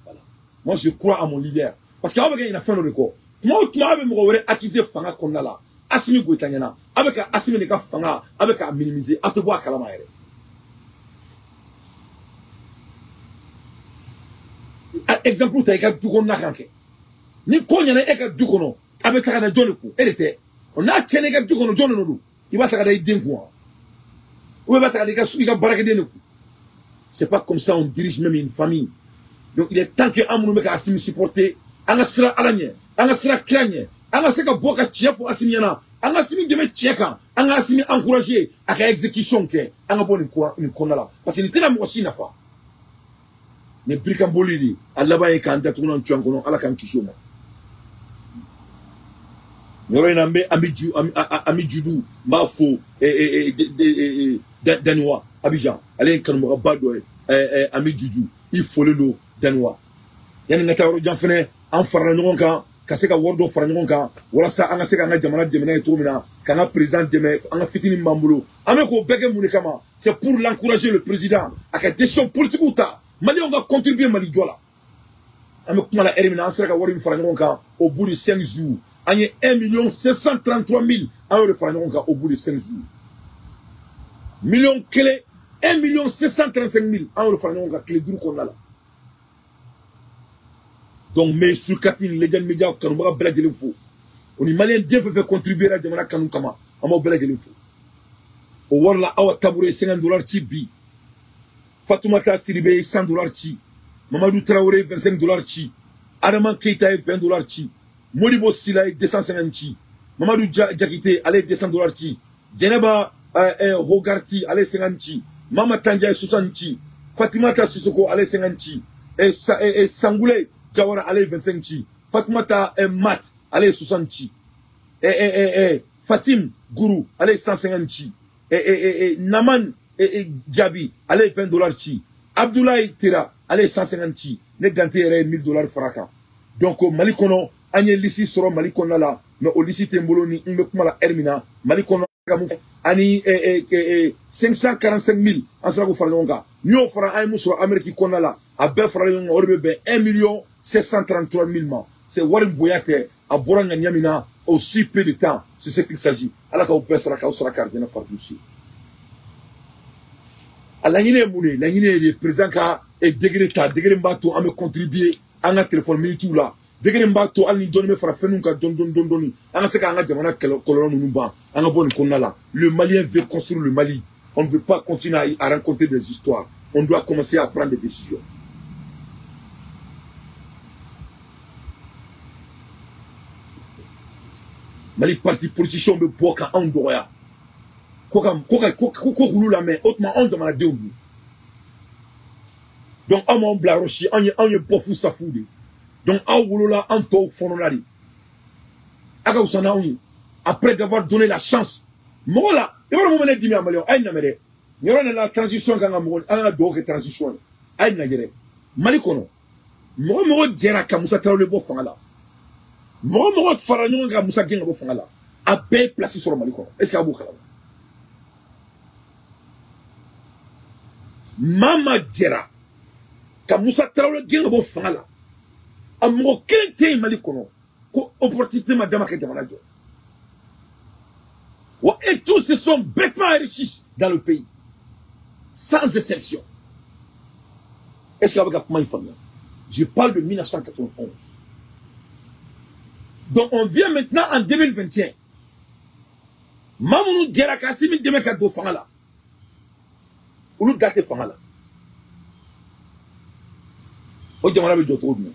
Voilà. Moi je crois à mon leader. Parce que aw bɛ kɛ ɲinɛ fɛn dɔ de kɔ. Tuma o tuma aw bɛ mɔgɔ wɛrɛ accuser fanga kɔnɔna la. Assimi Goïta ɲɛna. Aw bɛ ka Assimi de ka fanga, aw bɛ k'a minimiser, aw tɛ bɔ a kalama yɛrɛ. Exemple ta i ka du kɔnɔna kan kɛ. Ni ko ɲɛna e ka du kɔnɔ, a bɛ taga da jɔn de kun? E de tɛ. N'a tiɲɛna i ka du kɔnɔ, jɔn de don? I b'a ta ka da i den kun wa? Ou i b'a ta ka da i ka baarakɛden de kun? C'est pas comme ça on dirige même une famille. Donc il est temps que an minnu bɛ ka Assimi supporter, an ka siran Ala ɲɛ, an ka siran kira ɲɛ, an ka se ka bɔ ka tiɲɛ fɔ Assimi ɲɛna, an ka Assimi dɛmɛ tiɲɛ kan, an ka Assimi encourager a ka exécution kɛ, an ka bɔ nin kɔnɔna la. Parce que nin tɛna mɔgɔ si nafa. Nin birikanboli de, a laban ye k'an datugu n'an cu an kɔnɔ, Ala k'an kisi o ma. Yɔrɔ in na n bɛ Ami Judu n b'a fo Daniwa Abidjan, ale ye kanubagaba dɔ ye. Ami Juju i folen don Daniwa. Yanni n ka taa yɔrɔ jan fɛnɛ, an farala ɲɔgɔn kan ka se ka wari dɔ fara ɲɔgɔn kan walasa an ka se k'an ka jamana dɛmɛ n'a ye cogo min na, k'an ka président dɛmɛ, an ka fitinin b'an bolo. An bɛ k'o bɛɛ kɛ mun de kama? C'est pour l'encourager le président a ka décision politique ta. Maliyɛnw ka contribuer Mali jɔ la. An bɛ kuma la heure min na, an sera ka wari min fara ɲɔgɔn kan au bout de 5 jours. An ye 1 733 000 an y'o de fara ɲɔgɔn kan au bout de 5 jours. Miliyɔn kelen, 1 735 000 an y'o de fara ɲɔgɔn kan tile 5 kɔnɔna la. Donc n bɛ Surkati ni Legend Media kanubaga bɛɛ lajɛlen fo. O ni maliyɛn den fɛn fɛn contribuer jamana kanu kama, an b'aw bɛɛ lajɛlen fo. O wari la, Awa Tabure ye $50 ci bi. Fatoumata Sidibé ye $100 ci. Mamadou Traoré ye $25 ci. Adama Keita ye $20 ci. Modibo Sila ye 250 ci. Mamadou Diakité ale ye $200 ci. Djeneba Hogarty ale ye 50 ci. Mama Tanja ye 60 ci. Fatimata Sissoko ale ye 50 ci. Sangoulé Diawara ale ye 25 ci. Fatimata Mat ale ye 60 ci. Fatim Gourou ale ye 150 ci. Naman Djabi ale ye $20 ci. Abdoulaye Tera ale ye 150 ci. Ne Dante yɛrɛ ye $1000 fara kan. Donc Mali kɔnɔ, an ye lisi sɔrɔ Mali kɔnɔna la, mais o lisi tɛ n bolo ni n bɛ kuma la heure min na. Mali kɔnɔ ka mun ani 545 000 an sera k'o fara ɲɔgɔn kan. N'i y'o fara an ye mun sɔrɔ Amérique kɔnɔna la, a bɛɛ faralen ɲɔgɔn kan, o de bɛ bɛn 1 733 000 ma. C'est wari bonya tɛ, a bɔra ŋaniya min na au si peu de temps, c'est ce qu'il s'agit. Ala k'aw bɛɛ sara, k'aw sara k'arijɛnɛ faratusi. A laɲini ye mun de ye? Laɲini ye de président ka degré ta, degré min b'a to an bɛ contribuer an ka téléphone minutes la, degré min b'a to hali ni dɔɔni bɛ fara fɛnw kan dɔɔni dɔɔni dɔɔni, an ka se k'an ka jamana kɔlɔlɔ ninnu ban, an ka bɔ nin kɔnɔna la. Le Malien veut construire le Mali. On ne veut pas continuer à raconter des histoires. On doit commencer à prendre des décisions. Mali parti politicien bɛ bɔ ka anw dɔgɔya ko ka ko ka ko ko k'olu lamɛn o tuma anw jamanadenw dun. Donc aw m'anw bila yɔrɔ si, anw ye bɔfu safu de. Donc aw wolola an tɔw fɔnɔla de. A ka wusa n'anw ye. Après d'avoir donné la chance mɔgɔ la, i b'a dɔn mun bɛ ne dimi a maliyɛnw, a ye lamɛn dɛ. Nin yɔrɔ in la transition kan ka mɔgɔ an ka dugawu kɛ transition ye. A ye lajɛ dɛ. Mali kɔnɔ mɔgɔ mɔgɔ jɛra ka Musa Tarawele bɔ fanga la, mɔgɔ mɔgɔ fara ɲɔgɔn kan Musa gɛn ka bɔ fanga la, a bɛɛ ye place sɔrɔ Mali kɔnɔ. Est ce que a b'o kalama? Maa maa jɛra ka Musa Tarawele gɛn ka bɔ fanga la, a mɔgɔ kelen tɛ yen Mali kɔnɔ ko opportunité ma d'a ma ka jamana jɔ. Wa et tous se sont bêtement enrichis dans le pays, sans exception. Est-ce que a bɛ ka kuma in faamuya? Je parle de 1991. Donc on vient maintenant en 2021. Maa minnu jɛra ka Asimi dɛmɛ ka don fanga la, olu da tɛ fanga la. O jamana bɛ jɔ cogo jumɛn?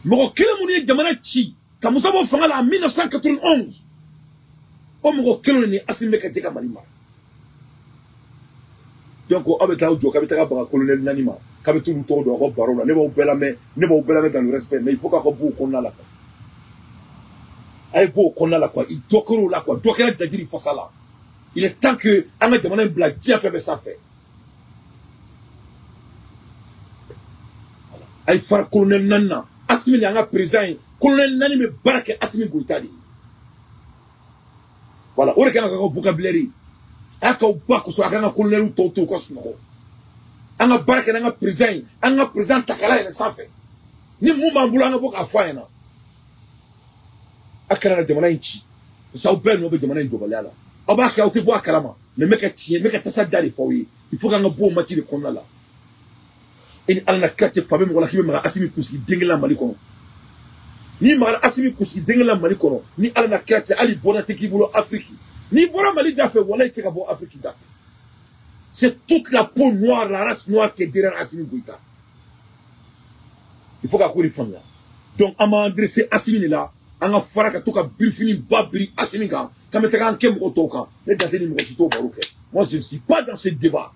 Mɔgɔ kelen minnu ye jamana ci ka Musa bɔ fanga la en 1991, o mɔgɔ kelen ni Asimi bɛ ka jɛ ka Mali mara. Donc aw bɛ taa aw jɔ k'a bɛ taga baga colonel naani ma, k'a bɛ t'olu tɔgɔ don aw ka baro la. Ne b'aw bɛɛ lamɛn, ne b'aw bɛɛ lamɛn dans le respect, mais il faut k'aw ka bɔ o kɔnɔna la quoi. A ye bɔ o kɔnɔna la quoi, dɔ kɛra o la quoi, dɔ kɛra jajiri fasa la. Il est temps que an ka jamana in bila diɲɛ fɛn bɛɛ sanfɛ. A ye fara colonel naani na, Asimi ni an ka président ye, colonel naani bɛ baara kɛ Asimi Goïta de ye. Voilà, o de kan ka kɛ vocabulaire ye. A k'aw ba kosɔn a kan ka colonel tɔw to u ka sunɔgɔ. An ka baara kɛ n'an ka président ye, an ka président takala yɛlɛ sanfɛ. Ni mun b'an bolo an ka bɔ k'a fɔ a ɲɛna. A kana na jamana in ci. Parce que aw bɛɛ nɔ bɛ jamana in jɔbaliya la. Aw b'a kɛ aw tɛ bɔ a kalama, mais n bɛ ka tiɲɛ, n bɛ ka tasa da de fɔ aw ye. Il faut k'an ka bɔ o match de kɔnɔna la. E ni Ala na kira cɛ, fa bɛ mɔgɔ la k'i bɛ maga Asimi kunsigi den kelen la Mali kɔnɔ. N'i magara Asimi kunsigi den kelen la Mali kɔnɔ, ni Ala na kira cɛ, hali bɔnna tɛ k'i bolo Afrique. N'i bɔra Mali da fɛ, walahi i tɛ se ka bɔ Afrique da fɛ. C'est toute la peau noire, la race noire qui est derrière Assimi Goïta. Il faut k'a ko de faamuya. Donc an b'an adressé Assimi de la, an ka fara ka to ka birifini ba biri Assimi kan, k'an bɛ taga an kɛ mɔgɔ tɔw kan. Ne da tɛ ni mɔgɔ si t'o baro kɛ. Moi je ne suis pas dans ce débat.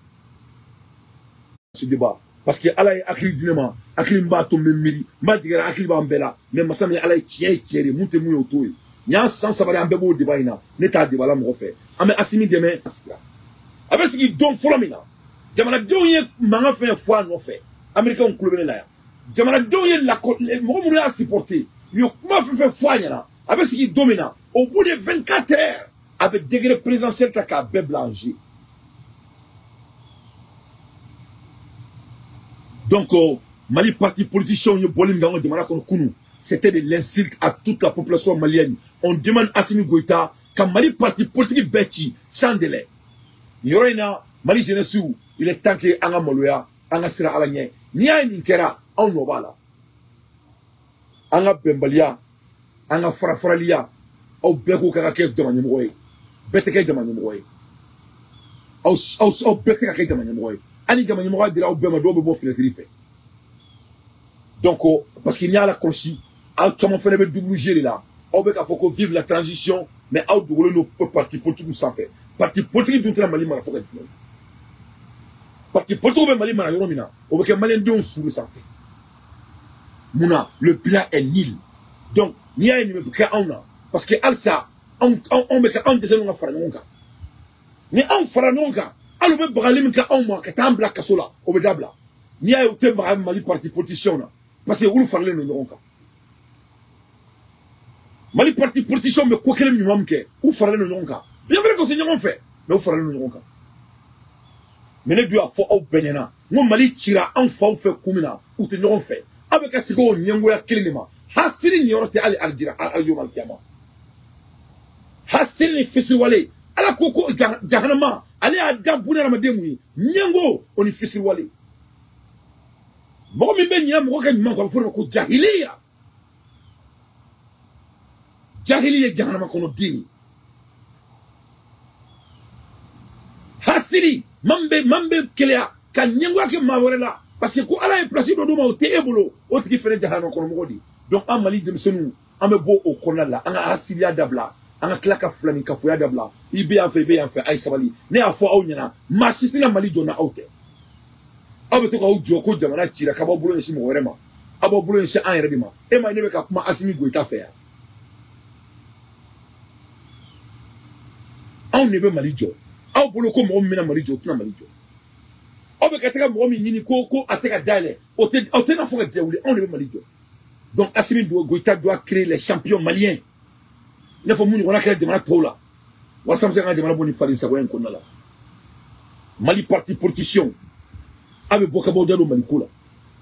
Ce débat. Parce que Ala ye hakili di ne ma, hakili min b'a to n bɛ miiri, n b'a jigin hakili b'an bɛɛ la, mais masa min Ala ye tiɲɛ ye tiɲɛ de, mun tɛ mun ye o t'o ye. Nin y'an san saba de an bɛɛ b'o débat in na, ne t'a débat la mɔgɔ fɛ. An bɛ Asimi dɛmɛ. A bɛ sigi don fɔlɔ min na, jamanadenw ye mankan fɛn fɔ a nɔfɛ, américains kulo bɛ ne la yan. Jamanadenw ye mɔgɔ minnu y'a supporter, u ye kuma fɛn fɛn fɔ a ɲɛna, a bɛ sigi don min na, au bout de 24 heures, a bɛ degré présidentiel ta k'a bɛɛ bila en jeu. Donc Mali parti politicien ye bɔli min kɛ an ka jamana kɔnɔ kunun, c'était de l'insulte à toute la population malienne. On demande Assimi Goïta ka Mali parti politique bɛɛ ci sans délai. Nin yɔrɔ in na, Mali jeunesse, il est temps que an ka maloya, an ka siran Ala ɲɛ. N'i y'a ye nin kɛra, anw nɔ b'a la. An ka bɛnbaliya, an ka farafaraliya, aw bɛɛ ko k'a ka kɛ jama ɲɛmɔgɔ ye. Bɛɛ tɛ kɛ jama ɲɛmɔgɔ ye. Aw bɛɛ tɛ se ka kɛ jama ɲɛmɔgɔ ye. Hali jama ɲɛmɔgɔya dira aw bɛɛ ma, dɔw bɛ bɔ fenêtre fɛ. Donc parce que n'i y'a lakɔlɔsi, aw caman fana bɛ double jeu de la. Aw bɛ k'a fɔ ko vive la transition, mais aw dogolen don parti politique sanfɛ. Parti politique dun tɛna Mali mara fo ka diɲɛ. Parti politique bɛ Mali mara yɔrɔ min na, o bɛ kɛ maliyɛndenw su de sanfɛ. Munna le bilan est nul. Donc n'i y'a ye nin bɛ kɛ anw na, parce que halisa anw bɛ kɛ anw dɛsɛlen ka fara ɲɔgɔn kan. Ni anw fara ɲɔgɔn kan, hali u bɛ bagali min kɛ anw ma ka taa an bila kaso la, o bɛ dabila. N'i y'a ye u tɛ baga Mali parti politicien na, parce que olu faralen don ɲɔgɔn kan. Mali parti politicien bɛ ko kelen ɲuman min kɛ, u faralen don ɲɔgɔn kan. Bien vrai que u tɛ ɲɔgɔn fɛ, mais u faralen don ɲɔgɔn kan. Mais ne dun y'a fɔ aw bɛɛ ɲɛna, n ko Mali cira an faw fɛ kun min na, u tɛ ɲɔgɔn fɛ. Aw bɛ ka segin o ɲɛngoya kelen de ma. Hasiri nin yɔrɔ tɛ hali Alijira, alijira. Hasiri ni fisiriwale, Ala ko ko jahanama, ale y'a da buna hadamaden mun ye, ɲɛngo o ni fisiriwale. Mɔgɔ min bɛ ɲinɛ mɔgɔ ka ɲuman kɔ, a bɛ fɔ o de ma ko jahiliya. Jahili ye jahanama kɔnɔ den ye. Asiri mambe keleya ka ɲɛngoya kɛ maa wɛrɛ la parce que ko ala ye place dɔ d'u ma o tɛ e bolo o tigi fɛnɛ jahanama kɔnɔ mɔgɔ de. Donc an Mali denmisɛnninw an bɛ bɔ o kɔnɔna la, an ka asiriya dabila, an ka tila ka filani kafoya dabila. I bɛ yan fɛ, i bɛ yan fɛ, a ye sabali. Ne y'a fɔ aw ɲɛna, maa si tɛna Mali jɔ n'aw tɛ. Aw bɛ to k'aw jɔ ko jamana cira k'aw b'aw bolo ɲɛsin mɔgɔ wɛrɛ ma, aw b'aw bolo ɲɛsin an yɛrɛ de ma. E ma ye ne bɛ ka kuma Assimi Goïta fɛ yan. Anw de bɛ Mali jɔ. Aw bolo ko mɔgɔ min bɛna Mali jɔ, o tɛna Mali jɔ. Aw bɛ ka taga mɔgɔ min ɲini ko a tɛ ka dayɛlɛ, o tɛ, aw tɛna fɔ ka jɛ wuli. Anw de bɛ Mali jɔ. Donc Assimi Goïta doit créer les champions maliens. I n'a fɔ mun ɲɔgɔnna kɛra jamana tɔw la, walasa an bɛ se ka jamana bɔ nin faden sagoya in kɔnɔna la. Mali parti politicien, aw bɛ bɔ ka b'aw da don Mali ko la.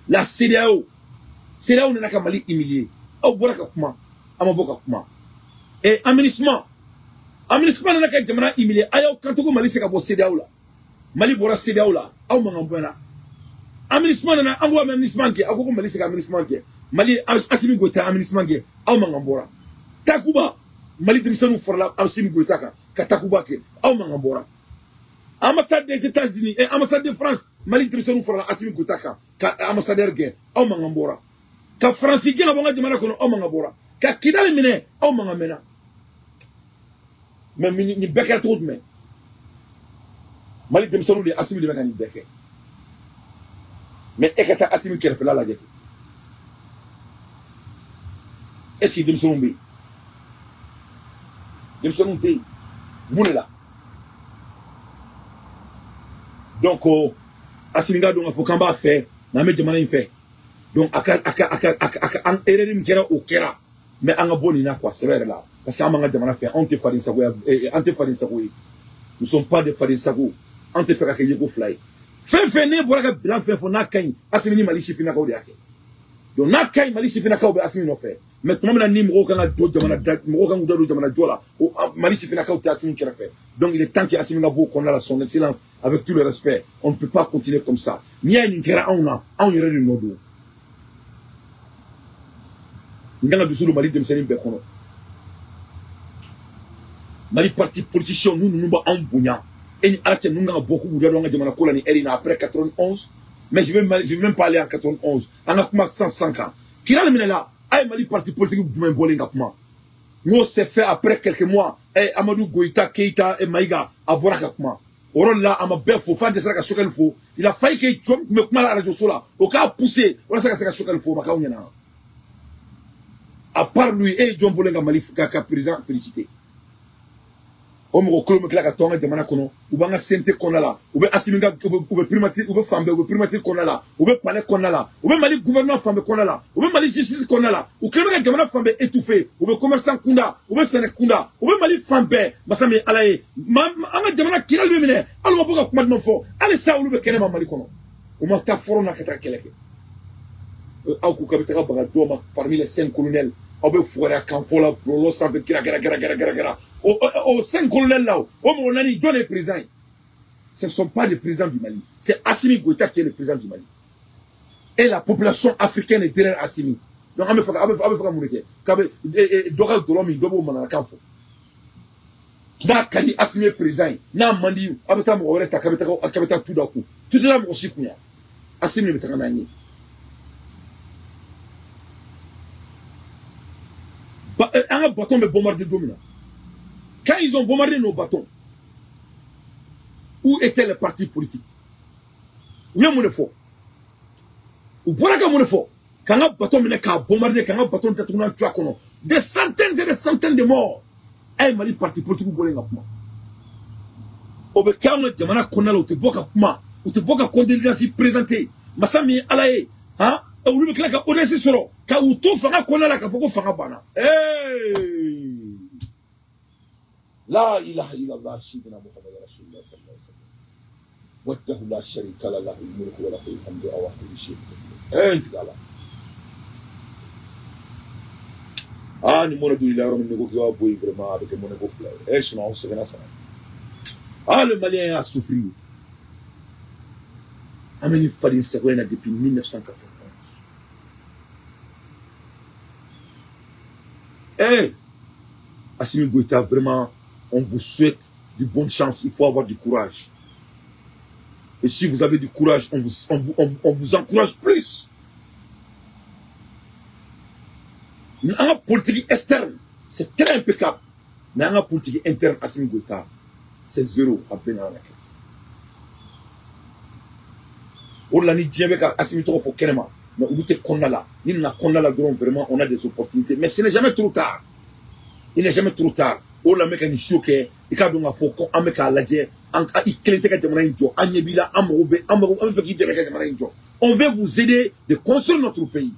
La CEDEAO, CEDEAO nana ka Mali humilier. Aw bɔra ka kuma, aw ma bɔ ka kuma. Et aménagement, aménagement nana ka jamana humilier. A y'aw kanto ko Mali se ka bɔ CEDEAO la. Mali bɔra CEDEAO la, aw mankan bɔnna. Aménagement nana, an ko aménagement kɛ, aw ko ko Mali se ka aménagement kɛ. Mali Assimi Goïta aménagement kɛ, aw mankan bɔra. Takuba, Mali denmisɛnninw farala Assimi Goïta kan ka Takuba kɛ, aw mankan bɔra. Ambassade des États-Unis et ambassade de France, Mali denmisɛnninw farala Assimi Goïta kan ka ambassadeur gɛn, aw mankan bɔra. Ka Faransi gɛn ka bɔ an ka jamana kɔnɔ, aw mankan bɔra. Ka Kidali minɛ, aw mankan mɛnna. Mais nin bɛɛ kɛra cogo jumɛn? Mali denmisɛnninw de Assimi de bɛ ka nin bɛɛ kɛ. Mais e ka taa Assimi kɛrɛfɛla lajɛ. Est-ce que denmisɛnninw bɛ yen? Denmisɛnninw tɛ yen. Mun de la? Donc Assimi ka dɔn k'a fɔ k'an b'a fɛ, n'an bɛ jamana in fɛ. Donc a ka an erreur min kɛra o kɛra. Mais an ka bɔ nin na quoi, sɛbɛ yɛrɛ la. Parce que an b'an ka jamana fɛ, anw tɛ faden sagoya, an tɛ faden sago ye. Nous sommes pas des faden sago. An tɛ fɛ ka kɛ yeko fila ye. Fɛn fɛn ne bɔra ka bilan fɛn fɔ n'a ka ɲi, Assimi ni Mali sifinnakaw de y'a kɛ. Donc n'a ka ɲi, Mali sifinnakaw bɛ Assimi nɔfɛ. Mais tuma min na ni mɔgɔw kan ka don jamana da, mɔgɔw kan k'u da don jamana jɔ la, o Mali sifinnakaw tɛ Assimi kɛrɛfɛ. Donc il est temps que Assimi ka bɔ o kɔnɔna la, son excellence, avec tout le respect, on ne peut pas continuer comme ça. N'i y'a ye nin kɛra anw na, anw yɛrɛ de nɔ don. N kan ka dusu don Mali denmisɛnnin bɛɛ kɔnɔ. Mali parti politicien ninnu b'anw bonya. E ni Ala cɛ, ninnu kan ka bɔ k'u da don an ka jamana ko la nin heure in na après 91. Mais je vais même pas aller en 91. An ka kuma 100 kan. Kidali minɛ la, a ye Mali parti politique jumɛn bɔlen ka kuma? N'o c'est fait après quelques mois, eh, Amadou Goïta, Keïta et Maïga a bɔra ka kuma. O yɔrɔ la, a ma bɛɛ fo, f'a dɛsɛra ka Choguel fo. Il a failli que jɔn tun bɛ kuma la radio so la, o k'a pousser walasa ka se ka Choguel fo, o ma k'aw ɲɛna. À part lui, e ye jɔn bɔlen ka Mali ka président féliciter? O mɔgɔ kelen bɛ tila ka to an ka jamana kɔnɔ, u b'an ka CNT kɔnɔna la, u bɛ Assimi ka, u bɛ primature, u bɛ fan bɛɛ, u bɛ primature kɔnɔna la, u bɛ palais kɔnɔna la, u bɛ Mali gouvernement fan bɛɛ kɔnɔna la, u bɛ Mali justice kɔnɔna la, u kɛlen bɛ ka jamana fan bɛɛ étouffer, u bɛ commerçant kunda, u bɛ sɛnɛ kunda, u bɛ Mali fan bɛɛ. Masa min ye Ala ye, an ka jamana Kidali bɛ minɛ, hali u ma bɔ ka kuma duman fɔ, hali sa olu bɛ kɛnɛma Mali kɔnɔ, u ma taa front na ka taa kɛlɛ kɛ. Aw ko k'a bɛ taga baga dɔw ma parmi les 5 colonels, aw bɛ fugariya kan fɔ la bɔlɔlɔ sanfɛ, gira gira gira gira gira gira. O 5 colonels là, o mɔgɔ naani, jɔn de ye président ye? Ce ne sont pas les présidents du Mali. C'est Assimi Goïta qui est le président du Mali. Et la population africaine est derrière Assimi. Donc an bɛ fɛ ka mun de kɛ? K'a bɛ dɔ ka dɔlɔ min, dɔ b'o mananakan fɔ. N'a ka di Assimi ye président ye, n'a man di, a bɛ taa mɔgɔ wɛrɛ ta k'a bɛ taa tu da kun. Tu tɛ taa mɔgɔ si kun yan. Assimi de bɛ taga n'an ye. An ka bâton bɛ bombarder don min na. Quand ils ont bombardé nos bâtons, où étaient les partis politiques? U ye mun de fɔ? U bɔra ka mun de fɔ? K'an ka bâton minɛ k'a bombarder, k'an ka bâton datugu n'an cuwa kɔnɔ. Des centaines et des centaines de morts. A ye Mali parti politique bɔlen ka kuma. O bɛ kɛ anw ka jamana kɔnɔna la, u tɛ bɔ ka kuma, u tɛ bɔ ka condoléances présenter. Masa min ye Ala ye, han, olu bɛ tila ka audace sɔrɔ ka u to fanga kɔnɔna la k'a fɔ ko fanga banna. Ee! La ilaha illallah sayyidina Muhammad rasulullah sallallahu alaihi wasallam. Wahdahu la sharika lahu lahul mulku wa lahul hamdu wa huwa ala kulli shay'in qadir. Eh, ntigala. Ah, ni mɔnɛ dun la yɔrɔ min ne ko k'i b'a bɔ yen vraiment a bɛ kɛ mɔnɛ ko fila ye. Eh, sinon anw sɛgɛnna sa. Ah, le Malien a souffert. An bɛ nin faden sagoya in na depuis 1991. Eh, Assimi Goïta, vraiment, on vous souhaite de bonne chance. Il faut avoir du courage. Et si vous avez du courage, on vous encourage plus. En politique externe, c'est très impeccable. Mais en politique interne, Assimi Goïta, c'est zéro à bien la crise. Au-delà ni diɲɛ bɛ ka Assimi tɔgɔ fɔ kɛnɛma, mais olu tɛ kɔnɔna la. Ni nana kɔnɔna la dɔrɔn, vraiment, on a des opportunités. Mais ce n'est jamais trop tard. Il n'est jamais trop tard. O la n bɛ ka nin show kɛ, i k'a dɔn k'a fɔ ko an bɛ k'a lajɛ, an i kelen tɛ ka jamana in jɔ, an ɲɛ b'i la, an mago bɛ, an mago, an bɛ fɛ k'i dɛmɛ ka jamana in jɔ. On veut vous aider de construire notre pays.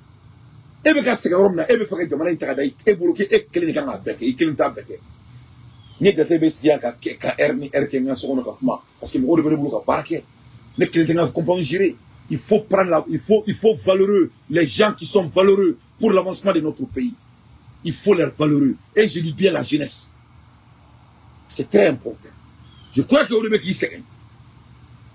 E bɛ ka sɛgɛn yɔrɔ min na, e bɛ fɛ ka jamana in ta ka da e bolo k'e kelen de kan k'a bɛɛ kɛ, i kelen t'a bɛɛ kɛ. Ni Dante bɛ sigi yan ka ka heure ni heure kɛ n ka so kɔnɔ ka kuma, parce que mɔgɔw de bɛ ne bolo ka baara kɛ. Ne kelen tɛ n ka compagnie gérer. Il faut prendre la, il faut valeureux, les gens qui sont valeureux pour l'avancement de notre pays. Il faut les valeureux. Et je dis bien la jeunesse. C'est très important. Je crois que o de bɛ k'i sɛgɛn.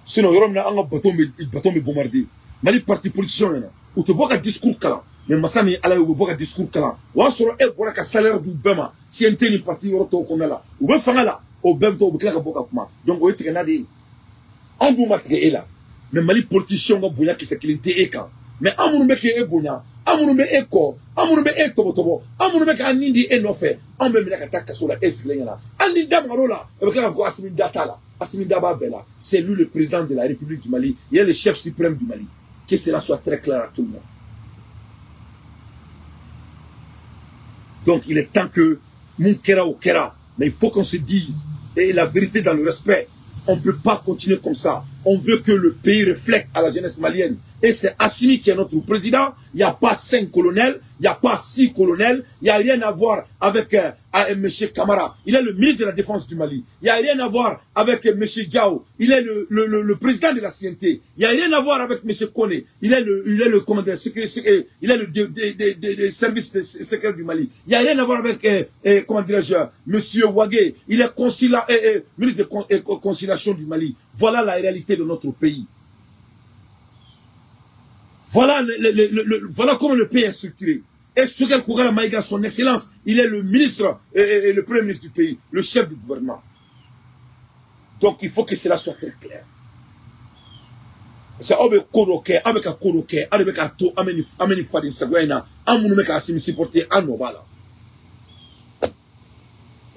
Sinon yɔrɔ min na an ka bateau bɛ bombarder. Mali parti politicien ɲɛna. U tɛ bɔ ka discours kalan. Mais masa min Ala ye, u bɛ bɔ ka discours kalan. O y'a sɔrɔ e bɔra ka salaire d'u bɛɛ ma. CNT ni parti yɔrɔ tɔw kɔnɔna la. U bɛ fanga la. O bɛɛ bɛ to, u bɛ tila ka bɔ ka kuma. Donc o ye tigɛ n'a de ye. Anw dun ma tigɛ e la. Mais Mali politicien ka bonya kisɛ kelen tɛ e kan. Mais an minnu bɛ k'e bonya, an minnu bɛ e kɔ, an minnu bɛ e tɔbɔtɔbɔ, an minnu bɛ k'an nin di e nɔfɛ, anw bɛ minɛ ka taa kaso la e sigilen ɲɛna. Hali ni da magar'o la, e bɛ tila ka ko Assimi da t'a la. Assimi da b'a bɛɛ la. C'est lui le président de la République du Mali. Il est le chef suprême du Mali. Que cela soit très clair à tout le monde. Donc il est temps que mun kɛra o kɛra, mais il faut qu'on se dise et la vérité dans le respect. On ne peut pas continuer comme ça. On veut que le pays reflète à la jeunesse malienne. Et c'est Assimi qui est notre président. Il n'y a pas 5 colonels, il n'y a pas 6 colonels. Il n'y a rien à voir avec M. Kamara. Il est le ministre de la Défense du Mali. Il n'y a rien à voir avec M. Diao. Il est le président de la CNT. Il n'y a rien à voir avec M. Kone. Il est le commandant secret, il est le de service secret du Mali. Il n'y a rien à voir avec, comment dirais-je, M. Ouagé. Il est ministre de conciliation du Mali. Voilà la réalité de notre pays. Voilà, voilà comment le pays est structuré. Et Choguel Kokalla Maïga, son excellence, il est le ministre et le premier ministre du pays, le chef du gouvernement. Donc il faut que cela soit très clair. Parce que aw bɛ ko dɔ kɛ, aw bɛ ka ko dɔ kɛ, aw de bɛ k'a to an bɛ nin an bɛ nin faden sagoya in na, an minnu bɛ k'a Assimi supporter, an nɔ b'a la.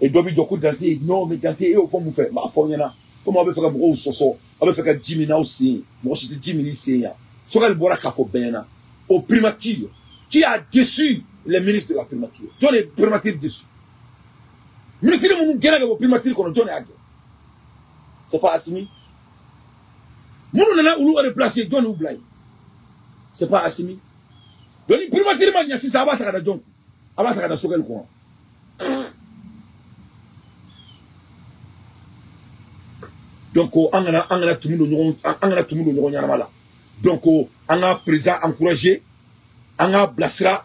Et dɔ bɛ jɔ ko Dante, non mais Dante, e y'o fɔ mun fɛ? N b'a fɔ aw ɲɛna. Komi aw bɛ fɛ ka mɔgɔw sɔsɔ, aw bɛ fɛ ka ji min n'aw sen, mɔgɔ si tɛ ji min n'i sen yan. Choguel bɔra k'a fɔ bɛɛ ɲɛna. Au primature, qui a déçu les ministres de la primature? Jɔn de primature déçu? Ministre minnu gɛnna ka bɔ primature kɔnɔ, jɔn de y'a gɛn? C'est pas Assimi? Minnu nana olu remplacer, jɔn y'u bila yen? C'est pas Assimi? Donc ni primature ma ɲɛ sisan, a b'a ta ka da jɔn kun? A b'a ta ka da Choguel kɔnɔ. Donc an kana tumu don ɲɔgɔn, an kana tumu don ɲɔgɔn ɲɛnama la. Donc an ka président encourager, an k'a bilasira,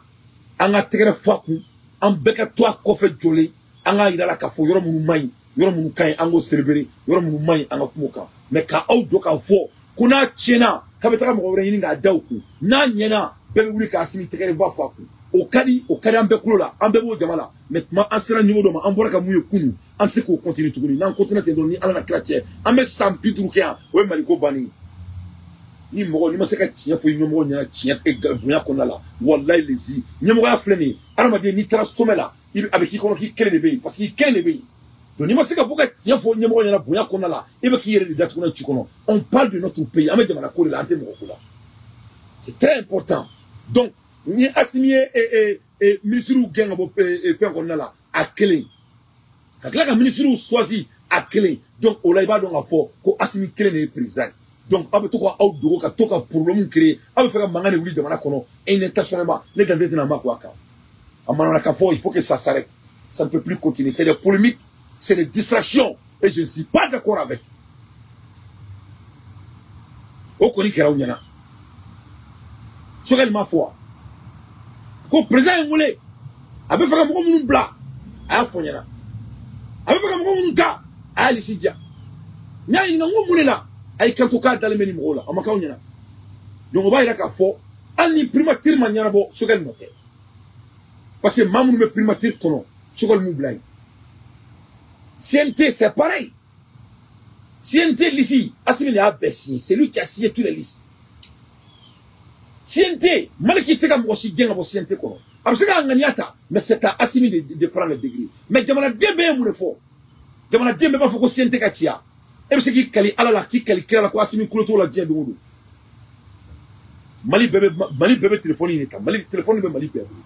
an ka tɛgɛrɛ fɔ a kun, an bɛɛ ka to a kɔfɛ jɔlen, an k'a yira la k'a fɔ yɔrɔ minnu man ɲi, yɔrɔ minnu ka ɲi, an k'o célébrer, yɔrɔ minnu man ɲi, an ka kuma o kan. Mais ka aw jɔ k'a fɔ ko n'a tiɲɛna k'a bɛ taga mɔgɔ wɛrɛ ɲini k'a da o kun, n'a ɲɛna bɛɛ bɛ wuli k'a Assimi tɛgɛrɛ ba fɔ a kun, o ka di, o ka di an bɛɛ kulo la, an bɛɛ b'o jama la. Mais tuma an sera niveau dɔ ma, an bɔra ka mun ye kunun, an tɛ se k'o continuer tuguni. N'an continuer ten dɔrɔn, ni Ala na kira cɛ, an bɛ san 50 kɛ yan, o ye Maliko bannen ye. Ni mɔgɔ n'i ma se ka tiɲɛ fɔ i ɲɛmɔgɔ ɲɛna tiɲɛ bonya kɔnɔna la, walayi lezi ɲɛmɔgɔya filɛ nin ye. Adamaden, n'i taara sommet la, a bɛ k'i kɔnɔ k'i kelen de bɛ yen, parce que i kelen de bɛ yen. Donc n'i ma se ka bɔ ka tiɲɛ fɔ ɲɛmɔgɔ ɲɛna bonya kɔnɔna la, e bɛ k'i yɛrɛ de datugu n'a ci kɔnɔ. On parle de notre pays, an bɛ jamana ko de la, an tɛ mɔgɔ ko la. C'est très important. Donc ni Assimi ye ministres gɛn ka bɔ fɛn kɔnɔna la a kelen, ka tila ka ministres choisi a kelen, donc o la i b'a dɔn k'a fɔ ko Assimi kelen de ye président ye. Donc aw bɛ to ka aw dogo ka to ka problème créer, aw bɛ fɛ ka mankan de wuli jamana kɔnɔ intentionnellement. Ne Dante tɛna ma ko a kan a manamanakan fɔ. Il faut que ça s'arrête, ça ne peut plus continuer. C'est des polémiques, c'est des distractions et je ne suis pas d'accord avec. O kɔni kɛra aw ɲɛna. Choguel m'a fɔ ko président ye n wele, a bɛ fɛ ka mɔgɔ minnu bila, a y'a fɔ n ɲɛna, a bɛ fɛ ka mɔgɔ minnu ta, a y'a liste diya. N y'a ɲininka n ko mun de la a y'i kanto k'a dalen bɛ nin mɔgɔw la, a ma k'aw ɲɛna. Donc o b'a yira k'a fɔ hali ni primature ma ɲɛnabɔ, Choguel nɔ tɛ, parce que maa minnu bɛ primature kɔnɔ, Choguel m'u bila yen. CNT, c'est pareil. CNT liste, Assimi a bɛɛ signé. C'est lui qui a signé toutes les listes. CNT, Maliki tɛ se ka mɔgɔ si gɛn ka bɔ CNT kɔnɔ. A bɛ se k'a ŋaniya ta, mais c'est à Assimi de prendre le degré. Mais jamanaden bɛɛ ye mun de fɔ? Jamanaden bɛɛ b'a fɔ ko CNT ka ciya. E bɛ se k'i kali Ala la, k'i kali kira la ko Assimi kulo t'o la diɲɛ don o don. Mali bɛɛ bɛ téléphone in de ta. Mali téléphone bɛ Mali bɛɛ bolo.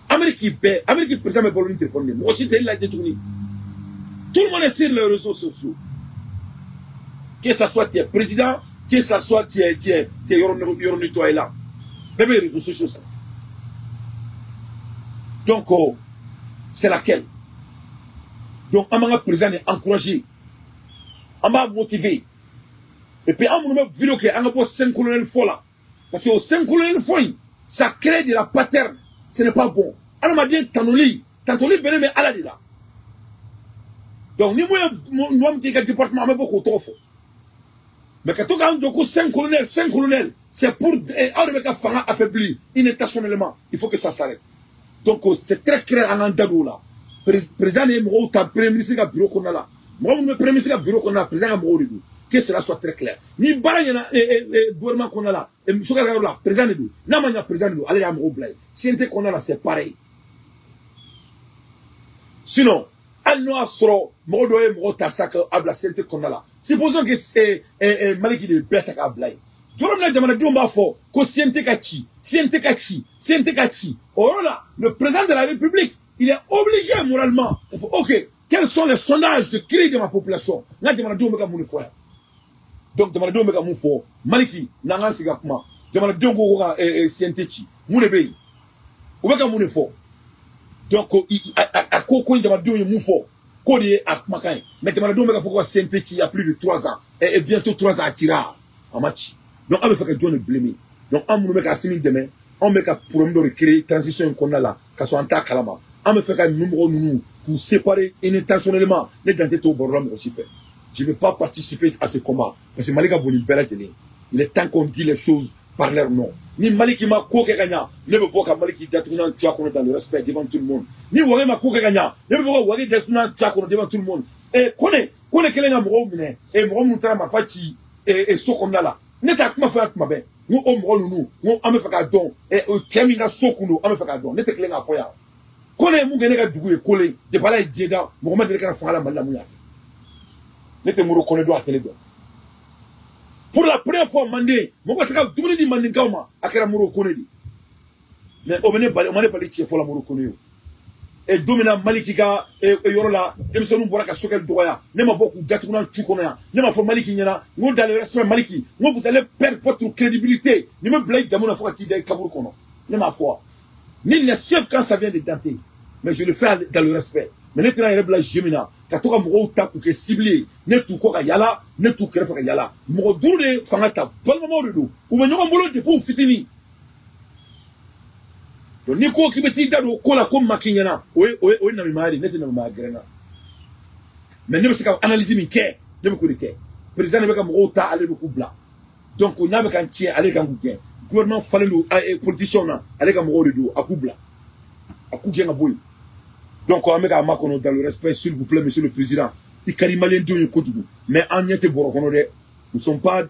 Amérique bɛɛ, Amérique président bɛ balo ni téléphone de ye. Mɔgɔ si tɛ e lajɛ tuguni. Tout le monde est sur les réseaux sociaux. Que ça soit tu es président, que ça soit tu es yɔrɔ nettoyé là. Bɛɛ bɛ réseaux sociaux ça. Donc oh, c'est laquelle? Donc an b'an ka président de encourager. An b'a motiver. Et puis an minnu bɛ vidéo kɛ, an ka bɔ 5 colonels fɔ la. Parce que au 5 colonels fɔ in, ça crée de la paterne. Ce n'est pas bon. Adamaden tanuli, tantoli bɛnnen bɛ Ala de la. Donc ni mun ye mɔgɔ min k'i ka département, an bɛ bɔ k'o tɔgɔ fɔ. Mais ka to k'an jɔ ko 5 colonels, 5 colonels, c'est pour aw de bɛ ka fanga affaiblir inintentionnellement. Il faut que ça s'arrête. Donc c'est très clair an k'an da don o la. Président de ye mɔgɔw ta premier ministre ka bureau kɔnɔna la. Mɔgɔ minnu bɛ premier ministre ka bureau kɔnɔna la, président ka mɔgɔw de don. Que cela soit très clair. Ni baara ɲɛna gouvernement kɔnɔna la, Sogɛl ka yɔrɔ la, président de don. N'a ma ɲa, président de don. Ale de y'a mɔgɔw bila yen. CNT kɔnɔna la, c'est pareil. Sinon, hali n'o y'a sɔrɔ mɔgɔ dɔ ye mɔgɔ ta sa k'a bila CNT kɔnɔna la. Supposons que Maliki de ye bɛɛ ta k'a bila yen. Yɔrɔ min na jamanadenw b'a fɔ ko CNT ka ci, CNT ka ci, CNT ka ci. O yɔrɔ la, le président de la République, il est obligé moralement. Il faut, ok, quels sont les sondages de cri de ma population? N ka jamanadenw bɛ ka mun de fɔ yan? Donc jamanadenw bɛ ka mun fɔ? Maliki, n'an k'an sigi ka kuma. Jamanadenw ko ka CNT ci. Mun de bɛ yen? U bɛ ka mun de fɔ? Donc a ko jamanadenw ye mun fɔ? K'o de ye a kumakan ye. Mais jamanadenw bɛ ka fɔ ko ka CNT ci il y a plus de 3 ans. Et bientôt 3 ans a cira. A ma ci. Donc aw bɛ fɛ ka jɔn de blâmer? Donc an minnu bɛ ka Assimi dɛmɛ, anw bɛ ka problème dɔ de créer transition in kɔnɔna la ka sɔrɔ an t'a kalama. An bɛ fɛ ka ninnu mɔgɔ ninnu k'u séparer intentionnellement. Ne dan tɛ t'o baro la mɔgɔ si fɛ. Je ne vais pas participer à ce combat parce que Mali ka bon ni bɛɛ lajɛlen. Il est temps qu'on dit les choses par leur nom. Ni Maliki ma ko kɛ ka ɲa, ne bɛ bɔ ka Maliki datugunan tu a kɔnɔ dans le respect devant tout le monde. Ni Wage ma ko kɛ ka ɲa, ne bɛ bɔ ka Wage datugunan tu a kɔnɔ devant tout le monde. Kone kɛlen ka mɔgɔw minɛ, mɔgɔ minnu taara marifa ci so kɔnɔna la, ne t'a kuma fɔ yan tuma bɛɛ. N ko o mɔgɔ ninnu, n ko an bɛ fɛ k'a dɔn, cɛ min ka so kun don, an bɛ fɛ k'a dɔn. Ne tɛ kelen k'a fɔ yan. Kone ye mun kɛ ne ka dugu ye Kole, depuis Ala ye diɲɛ da, mɔgɔ ma deli ka na fanga la Mali la mun y'a kɛ. Ne tɛ Moro Kone dɔn, a tɛ ne dɔn. Pour la première fois Manden, mɔgɔ tɛ ka dumuni di Mandenkaw ma, a kɛra Moro Kone de. Mais o bɛ ne bali, o ma ne bali tiɲɛ fɔ la Moro Kone ye o. Don min na Maliki ka yɔrɔ la, denmisɛnninw bɔra ka Sogɛl dɔgɔya, ne ma bɔ k'u datugunan tu kɔnɔ yan. Ne ma fɔ Maliki ɲɛna, n ko dans le respect Maliki, n ko vous allez perdre votre crédibilité. Ni ma bila i jamu na fo ka t'i da i kaburu kɔnɔ. Ne m'a fɔ wa. Nul n'est safe quand ça vient de Dante. Mais je le fais dans le respect. Mais ne tɛna yɛrɛ bila jeu min na, ka to ka mɔgɔw ta k'u kɛ cible ye, ne t'u kɔ ka yala, ne t'u kɛrɛfɛ ka yala. Mɔgɔ 5 de ye fanga ta, balimamaw de don. U bɛ ɲɔgɔn bolo depuis u fitinin. Donc n'i ko k'i bɛ t'i da don o ko la ko ma k'i ɲɛna, o ye namimaya de ye, ne tɛ namimaya gɛrɛ na. Mais ne bɛ se ka analyse min kɛ, ne bɛ k'o de kɛ. Président de bɛ ka mɔgɔw ta, ale bɛ k'u bila. Donc n'a bɛ ka n tiɲɛ, ale kan k'u gɛn. Gouvernement falen don politiciens na, ale ka mɔgɔw de don, a k'u bila. A k'u gɛn ka bɔ yen. Donc an bɛ k'a makɔnɔ dans le respect, s'il vous plaît, monsieur le président. I ka di maliyɛndenw ye kojugu, mais an ɲɛ tɛ bɔrɔ kɔnɔ dɛ. Nous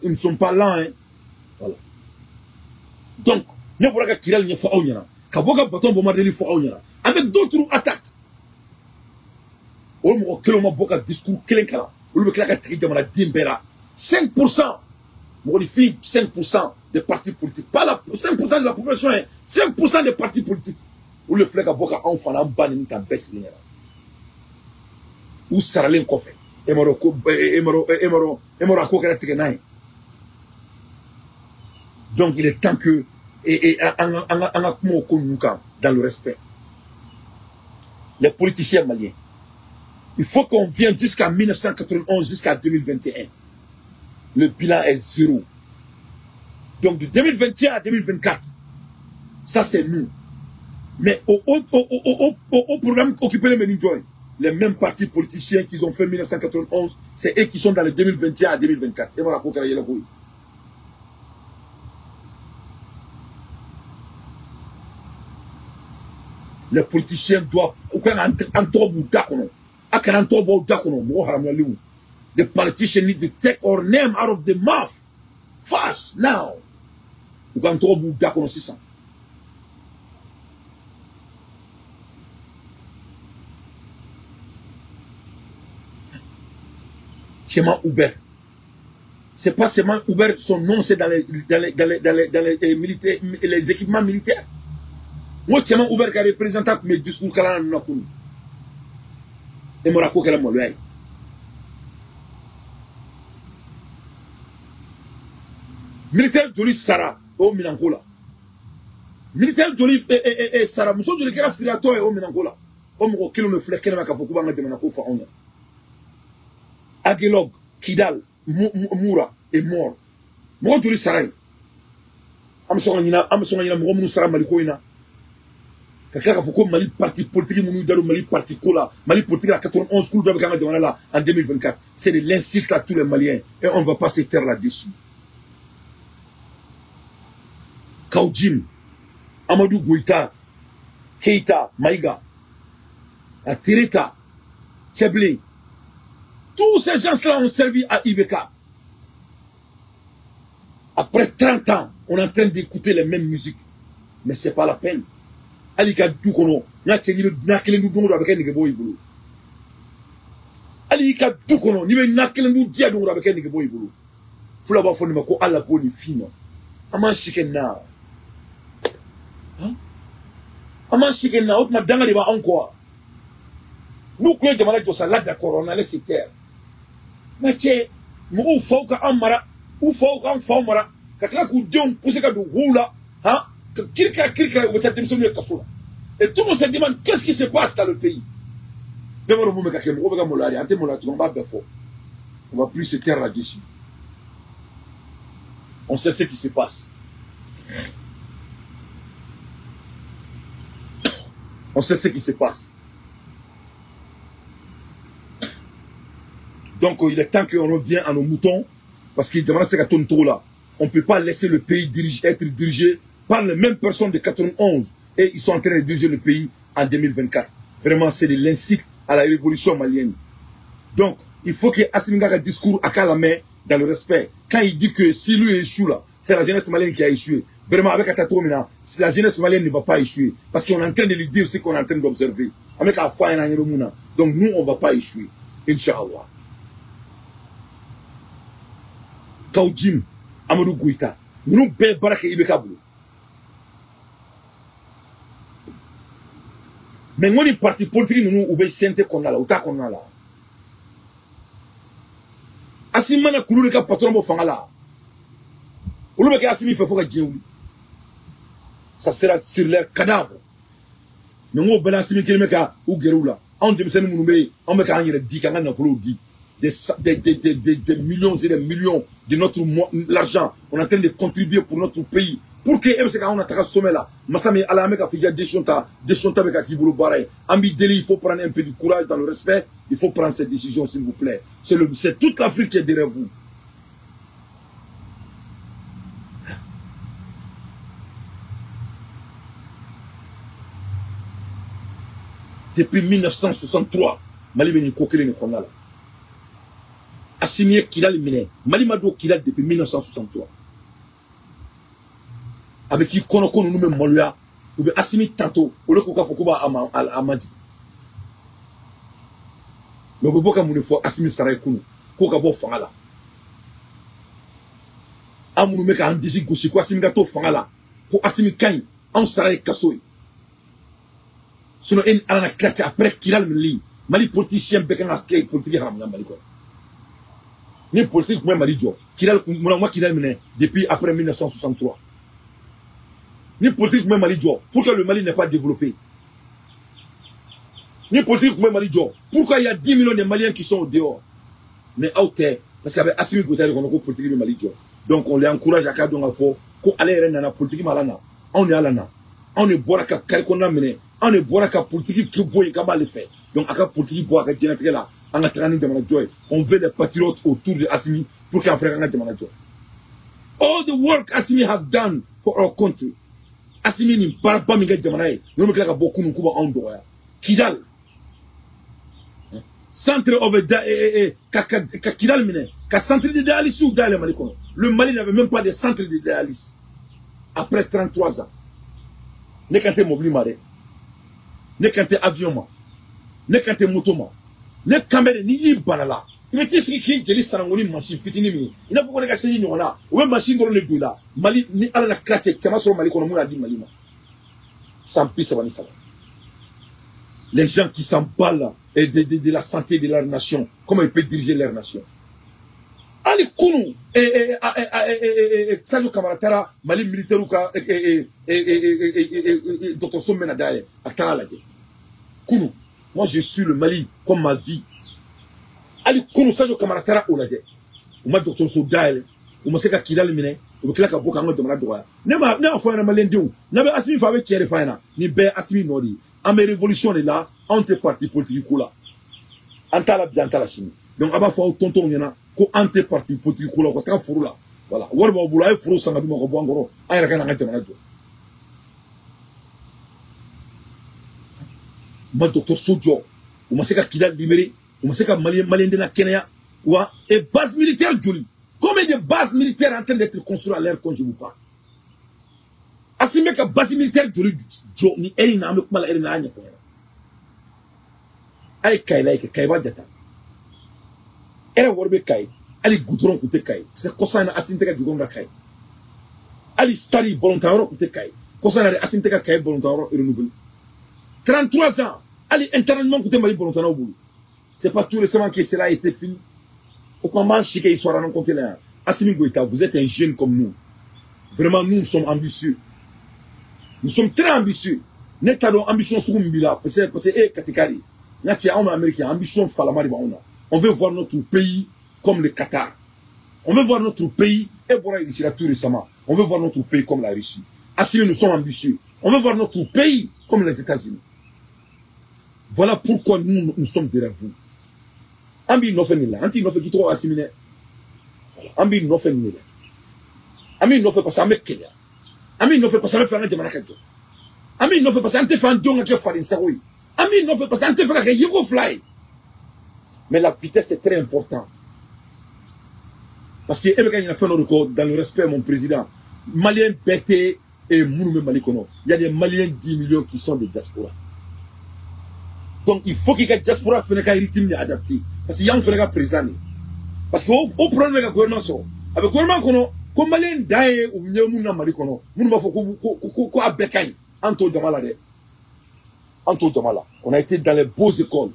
ne sommes pas là, hein. Voilà. Donc ne bɔra ka Kidali ɲɛfɔ aw ɲɛna, ka bɔ ka baton bombardeli fɔ aw ɲɛna, avec d'autres attaques. O mɔgɔ kelenw ma bɔ ka discours kelen kalan, olu bɛ tila ka tigɛ jamanaden bɛɛ la. 5%, mɔgɔninfin 5% des partis politiques, pas la 5% de la population, hein, 5% des partis politiques. Olu de filɛ ka bɔ ka anw fana an ba nin ta bɛɛ sigilen ɲɛna. U saralen kɔfɛ, e ma dɔn ko e ma dɔn a ko kɛra tigɛ n'a ye. Donc il est temps que an ka kuma o ko ninnu kan dans le respect. Les politiciens maliens, il faut qu'on vienne jusqu'à 1991, jusqu'à 2021. Le bilan est zéro. Donc de 2021 à 2024, ça c'est nous. Mais au programme occupé les Meninjoy, les mêmes partis politiciens qu'ils ont fait en 1991, c'est eux qui sont dans le 2021 à 2024. Et voilà, les politiciens doivent. The politicians need to take our name out of the mouth. Fast, now. U k'an tɔgɔ b'u da kɔnɔ sisan. Tieman Hubert. C'est pas seulement Hubert, son nom c'est dans les militaires, les équipements militaires. Moi, Tieman Hubert qui représente mes discours kala na kunu. Et moi, ko kala maloya. Militaire joli sara o minanko la. Militaire joli sara muso joli kɛra filatɔ ye o minanko la. O mɔgɔ kelen de filɛ kɛnɛma k'a fɔ k'u b'an ka jamana ko fɔ anw ɲɛna. Aguelog, Kidal, Moura est mort. Mɔgɔ joli sara yen? An bɛ sɔn ka ɲina, an bɛ sɔn ka ɲina mɔgɔ minnu sara Mali ko in na. Ka tila k'a fɔ ko Mali parti politique minnu da don Mali parti ko la, Mali politique la 91 kulu dɔ bɛ k'an ka jamana la en 2024. C'est de l'insulte à tous les Maliens et on va pas se taire là-dessus. Kaoudjim, Amadou Goïta, Keita, Maïga, Tereta, Tcheblé, tous ces gens-là ont servi à IBK. Après 30 ans, on est en train d'écouter les mêmes musiques. Mais c'est pas la peine. Ali ka du kɔnɔ, n'a cɛ n'i bɛ na kelen dun don o don a bɛ kɛ nɛgɛbɔ y'i bolo. Hali i ka du kɔnɔ n'i bɛ na kelen dun diya don o don a bɛ kɛ nɛgɛbɔ y'i bolo. Fula b'a fɔ nin ma ko ala b'o nin fin ma. An m'an si kɛ nin na. An m'an si kɛ nin na, o tuma danga de b'anw kɔ wa? N'u kun ye jamana jɔ sa, là d'accord, on allait se taire. Mais cɛ, mɔgɔw faw ka an mara, u faw k'an faw mara, ka tila k'u denw pousser ka don wow la, han, ka kirikara kirikara u bɛ taa denmisɛnninw ye kaso la. Et tout le monde se demande qu'est-ce qui se passe dans le pays. Bɛɛ b'a dɔn mun bɛ ka kɛ, mɔgɔw bɛ ka maloya de, an tɛ maloya tugun, an b'a bɛɛ fɔ. On va plus se taire là-dessus. On sait ce qui se passe. On sait ce qui se passe. Donc, il est temps qu'on revienne à nos moutons, parce qu'il demande ce qu'à là. On ne peut pas laisser le pays être dirigé par les mêmes personnes de 91 et ils sont en train de diriger le pays en 2024. Vraiment, c'est de l'insulte à la révolution malienne. Donc, il faut que Assimi Goïta discours à la main dans le respect. Quand il dit que si lui échoue là, c'est la jeunesse malienne qui a échoué. Vraiment, avec Atato maintenant, la jeunesse malienne ne va pas échouer. Parce qu'on est en train de lui dire ce qu'on est en train d'observer. Avec donc nous, on ne va pas échouer. Inch'Allah. Kaoudjim, Amadou Goïta, nous bel barak et IBK bolo. Mais nous, les partis politiques, nous, nous, CNT qu'on a là, ou ta qu'on a là. Assimi mana kulu ka patron bo fanga la. Olu bɛ kɛ Assimi fɛ fo ka diɲɛ wuli. Ça sera sur leur cadavre. Mais n ko bɛɛ la Assimi kelen bɛ ka u gɛrɛ u la. Anw denmisɛnnin minnu bɛ yen, anw bɛ k'an yɛrɛ di k'an ka nafolow di. Des millions et des millions de notre l'argent. On est en train de contribuer pour notre pays. Pour que e bɛ se k'anw na taga sommet la. Masa min Ala an bɛ ka f'i ka décision ta bɛ ka k'i bolo baara ye. An b'i deli, il faut prendre un peu de courage dans le respect. Il faut prendre cette décision, s'il vous plaît. C'est toute l'Afrique qui est derrière vous. Depuis 1963, Mali bɛ nin ko kelen de kɔnɔna la. Assimi ye Kidal minɛ. Mali ma don Kidal depuis 1963. A bɛ k'i kɔnɔ ko ninnu bɛ maloya, u bɛ Assimi tanto, o de ko k'a fɔ k'u b'a a ma jigin. Mais u bɛ bɔ ka mun de fɔ Assimi sara ye kunun, k'o ka bɔ fanga la. An minnu bɛ k'an disi gosi ko Assimi ka to fanga la, ko Assimi ka ɲi, anw sara ye kaso ye. Sinon e ni Ala na kira cɛ, après Kidal minɛli, Mali politicien bɛɛ kan ka kɛ politique haramuya Mali kɔnɔ. Ni politique tun bɛ Mali jɔ, Kidal munna ma Kidal minɛ depuis après 1963. Ni politique tun bɛ Mali jɔ, pourquoi le Mali n'est pas développé? Ni politique tun bɛ Mali jɔ, pourquoi il y a 10 millions de Maliens qui sont au dehors? Mais aw tɛ, parce que a bɛ Assimi Goïta de kɔnɔ ko politique bɛ Mali jɔ. Donc on les encourage a k'a dɔn k'a fɔ ko ale yɛrɛ nana politique ma ala na, anw de y'a la na, anw de bɔra ka kari kɔnɔna minɛ, anw de bɔra ka politique bɔ yen k'an b'ale fɛ. Donc a ka politique bɔ a ka diɲɛlatigɛ la, an ka taga ni jamana jɔ ye. On veut des patriotes autour de Assimi pour qu'an fana k'an ka jamana jɔ. All the work Assimi have done for our country. Assimi nin baaraba min kɛ jamana ye, ninnu bɛ tila ka bɔ kunun k'u b'anw dɔgɔya. Kidal. Centre of ka Kidal minɛ, ka centre de dialyse dayɛlɛ Mali kɔnɔ. Le Mali n'avait même pas de centre de dialyse. Après 33 ans, ne kan tɛ mobili ma dɛ, ne kan tɛ avion ma, ne kan tɛ moto ma, ne kan bɛ de ni i bana la, i bɛ t'i sigi k'i jeli sanango ni machine fitinin min ye, i n'a fɔ ko ne ka seli ɲɔgɔn na, u bɛ machine dɔrɔn de don i la. Mali ni Ala na kira cɛ, cɛ ma sɔrɔ Mali kɔnɔ mun y'a di Mali ma. 133. Les gens qui s'emballent de la santé de leur nation, comment ils peuvent diriger leur nation? Ali kunu Sadio Kamara taara Mali militaire ka dɔgɔtɔrɔso min bɛna dayɛlɛ, a taara lajɛ. Kunu, moi je suis le Mali comme ma vie. Ali kunu Sadio Kamara taara o lajɛ. U ma dɔgɔtɔrɔso dayɛlɛ, u ma se ka Kidali minɛ, u bɛ tila ka bɔ k'an ka jamana dɔgɔya. Ne y'a fɔ ɲɛna maliyɛndenw, n'a bɛ Asimi fɛ a bɛ cɛ de f'a ɲɛna, nin bɛɛ ye Asimi nɔ de ye. An bɛ révolution de la, anw tɛ parti politique ko la. An t'a la bi, an t'a la sini. Donc a b'a fɔ aw tɔntɔnw ɲɛna ko an tɛ parti politique ko la, u ka taga foro la. Voilà, wari b'aw bolo, a ye foro san ka d'u ma ka bɔ an kɔrɔ, an yɛrɛ ka n'an ka jamana jɔ. U ma dɔgɔtɔrɔso jɔ, u ma se ka Kidali libérer, u ma se ka maliyɛnden la kɛnɛya. Wa et base militaire joli? Combien de bases militaires en train d'être construites à l'heure qu'on je vous parle? Assimi bɛ ka base militaire joli jɔ ni heure in na, an bɛ kuma la heure in na, an y'a ɲɛfɔ ɲɛna. A ye Kayi lajɛ kɛ, Kayi b'a jate. E yɛrɛ wari bɛ Kayi, hali goudron tun tɛ Kayi. Parce que kɔsa in na Assimi tɛ ka goudron da Kayi. Hali stade balontan yɔrɔ tun tɛ Kayi. Kɔsa in na de Assimi tɛ ka Kayi balontan yɔrɔ renouveler. 33 ans, hali internement tun tɛ Mali balontannaw bolo. C'est pas tout récemment que cela a été fini. O kuma m'an si kɛ histoire raconter la yan. Assimi Goïta, vous êtes un jeune comme nous. Vraiment, nous, nous sommes ambitieux. Nous sommes très ambitieux. Ne t'a dɔn ambition sugu min b'i la, parce que e ye Katika de ye. N ka cɛ, anw bɛ Amérique, ambition falama de b'anw na. On veut voir notre pays comme le Qatar. On veut voir notre pays, et bɔra Russie la tout récemment. On veut voir notre pays comme la Russie. Assimi, nous sommes ambitieux. On veut voir notre pays comme les États-Unis. Voilà pourquoi nous, nous sommes derrière vous. An b'i nɔfɛ nin la, an t'i nɔfɛ k'i tɔgɔ Assimi dɛ. An b'i nɔfɛ nin de la. An b'i nɔfɛ parce que an bɛ keleya. An b'i nɔfɛ parce que an bɛ fɛ an ka jamana ka jɔ. An b'i nɔfɛ parce que an tɛ fɛ an denw ka kɛ faden sago ye. An b'i nɔfɛ parce que an tɛ fɛ ka kɛ yeko fila ye. Mais la vitesse est très importante. Parce que e bɛ ka ɲinɛ fɛn dɔ de kɔ, dans le respect, mon président. Malien bɛɛ tɛ minnu bɛ Mali kɔnɔ. Il y a des Maliens 10 millions qui sont de diaspora. Donc il faut qu'il y ait diaspora fɛnɛ ka rythme de adapté. Parce que y'anw fɛnɛ ka président de. Parce que o problème bɛ ka gouvernement sɔrɔ. A bɛ gouvernement kɔnɔ ko Malien dan ye u ɲɛ mun na Mali kɔnɔ. Minnu b'a fɔ ko a bɛɛ ka ɲi. An t'o jama la dɛ. An t'o jama la. On a été dans les beaux écoles.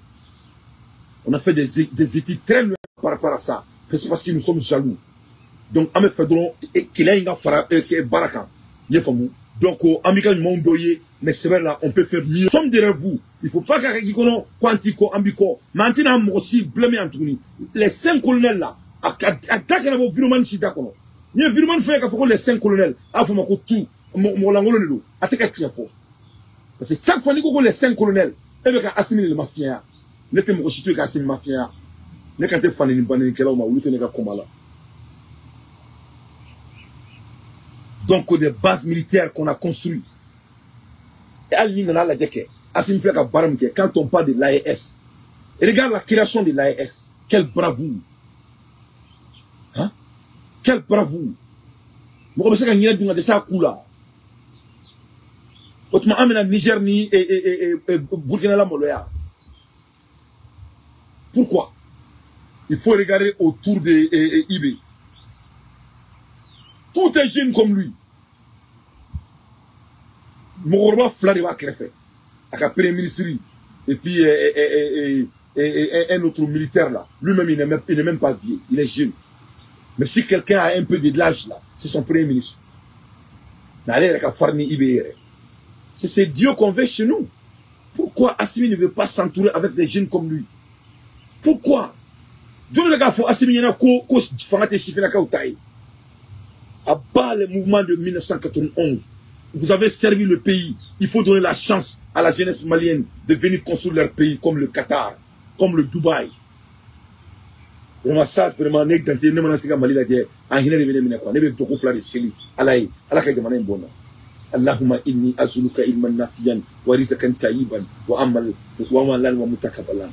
On a fait des études très loin par rapport à ça. C'est parce que nous sommes jaloux. Donc an bɛ fɛ dɔrɔn kɛlɛ in ka fara baara kan. I ye faamu? Donc an b'i ka ɲumanw dɔw ye, mais c'est vrai là, on peut faire mieux. Nous sommes derrière vous. Il faut pas k'a k'i kɔnɔ ko an t'i kɔ, an b'i kɔ. Mais an tɛna mɔgɔ si blâmer yan tuguni. Les 5 colonels là, a da kana bɔ vidéoman si da kɔnɔ. N'i ye vidéoman fɛn k'a fɔ ko les 5 colonels, a fɔ ma ko tout mɔgɔ lankolon de don. A tɛ ka tiɲɛ fɔ. Parce que chaque fois n'i ko les 5 colonels, e bɛ ka Assimi de mafiɲɛya. Ne tɛ mɔgɔ si to yen ka Assimi mafiɲɛya. Ne kan tɛ fani ni bannikɛlaw ma, olu tɛ ne ka combat la. Donc des bases militaires qu'on a construites. Et hali n'i nana lajɛ kɛ, Assimi filɛ ka baara min kɛ, quand on parle de l'AES, regarde la création de l'AES. Quelle bravoure. Hein? Quelle bravoure. Mɔgɔ bɛ se ka ɲinɛ dun ka dɛsɛ a ku la. O tuma an bɛna Niger ni Burkina la maloya. Pourquoi? Il faut regarder autour de IB. Tout est jeune comme lui. Mɔgɔkɔrɔba fila de b'a kɛrɛfɛ. A ka premier ministre et puis un autre militaire là. Lui-même, il n'est même pas vieux. Il est jeune. Mais si quelqu'un a un peu de l'âge là, c'est son premier ministre. Mais ale yɛrɛ ka farin ni IB yɛrɛ. C'est ce Dieu qu'on veut chez nous. Pourquoi Assimi ne veut pas s'entourer avec des jeunes comme lui? Pourquoi? Jɔn bɛ k'a fɔ Assimi ɲɛna ko fanga tɛ sifinnakaw ta ye? À bas le mouvement de 1991. Vous avez servi le pays. Il faut donner la chance à la jeunesse malienne de venir construire leur pays comme le Qatar, comme le Dubaï. Vraiment, ça, vraiment, ne dante ne mana se ka Mali lajɛ, a hinɛ de bɛ ne minɛ quoi. Ne bɛ dɔgɔ fila de seli Ala ye. Ala ka jamana in bɔ n na. Allahumma inni azuluka ilman nafiyan wa rizqan tayyiban wa amal wa amalan wa mutakabalan.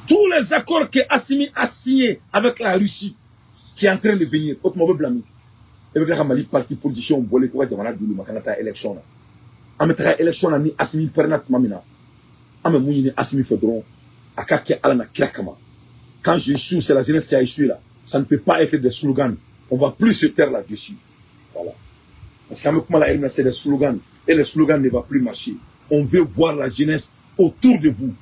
Tous les accords que Assimi a signés avec la Russie, qui est en train de venir, autrement on veut blâmer. Et avec la Mali parti politicien bolé ko jamana dulu makana ta élection na. An bɛ taga élection na ni Assimi pɛrɛnna tuma min na, an bɛ mun ɲini Assimi fɛ dɔrɔn, a ka kɛ Ala na kira kama. Quand j'échoue, c'est la jeunesse qui a échoué là. Ça ne peut pas être des slogans. On va plus se taire là-dessus. Voilà. Parce qu'en kuma la c'est des slogans. Et les slogans ne vont plus marcher. On veut voir la jeunesse autour de vous.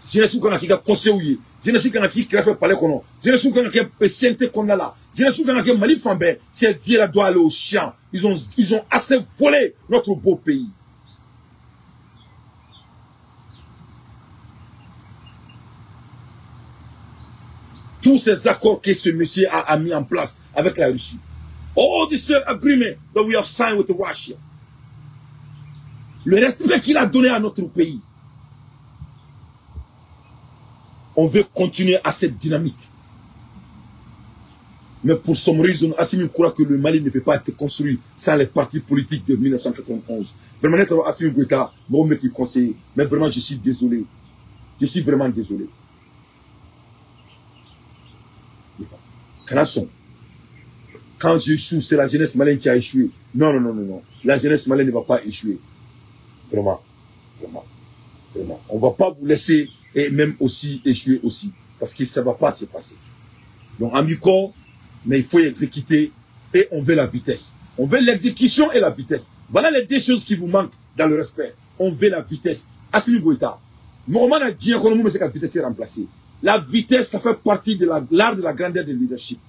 Jeunesse kana k'i ka conseil ye. Jeunesse kana k'i kɛrɛfɛ palais kɔnɔ. Jeunesse kana kɛ CNT kɔnɔna la. Jeunesse kana kɛ Mali fan bɛɛ. Ces vieux-là doivent aller au champ. Ils ont assez volé notre beau pays. Tous ces accords que ce monsieur a mis en place avec la Russie. All these agreements that we have signed with Russia. Le respect qu'il a donné à notre pays. On veut continuer à cette dynamique. Mais pour some raison, Assimi croit que le Mali ne peut pas être construit sans les partis politiques de 1991. Vraiment, Assimi Goïta, bon mec qui conseille, mais vraiment, je suis désolé. Je suis vraiment désolé. Canasson. Quand j'échoue, c'est la jeunesse malienne qui a échoué. Non, non, non, non, non. La jeunesse malienne ne va pas échouer. Vraiment. Vraiment. Vraiment. On ne va pas vous laisser et même aussi échouer aussi. Parce que ça ne va pas se passer. Donc, amico, mais il faut exécuter et on veut la vitesse. On veut l'exécution et la vitesse. Voilà les deux choses qui vous manquent dans le respect. On veut la vitesse. Assimi Goïta. Normalement, on a dit que c'est la vitesse est remplacée. La vitesse, ça fait partie de l'art de la grandeur du leadership.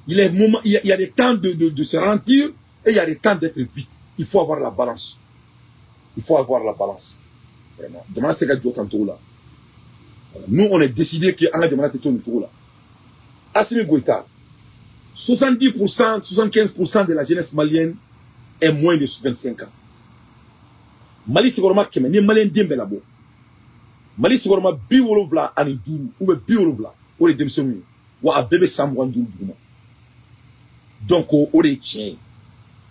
Il y a des temps de se ralentir et il y a des temps d'être vite. Il faut avoir la balance. Il faut avoir la balance. Vraiment. Demande c'est là. Nous, on est décidé que an ka jamana tɛ to nin cogo la. Assimi Goïta, 70%, 75% de la jeunesse malienne est moins de 25 ans. Mali sigiyɔrɔma 100 ni malien den bɛɛ labɔ. Mali sigiyɔrɔma 75 ou bien 70 o de ye denmisɛnninw ye. Wa a bɛɛ bɛ san 25 duguma. Donc o de ye tiɲɛ ye.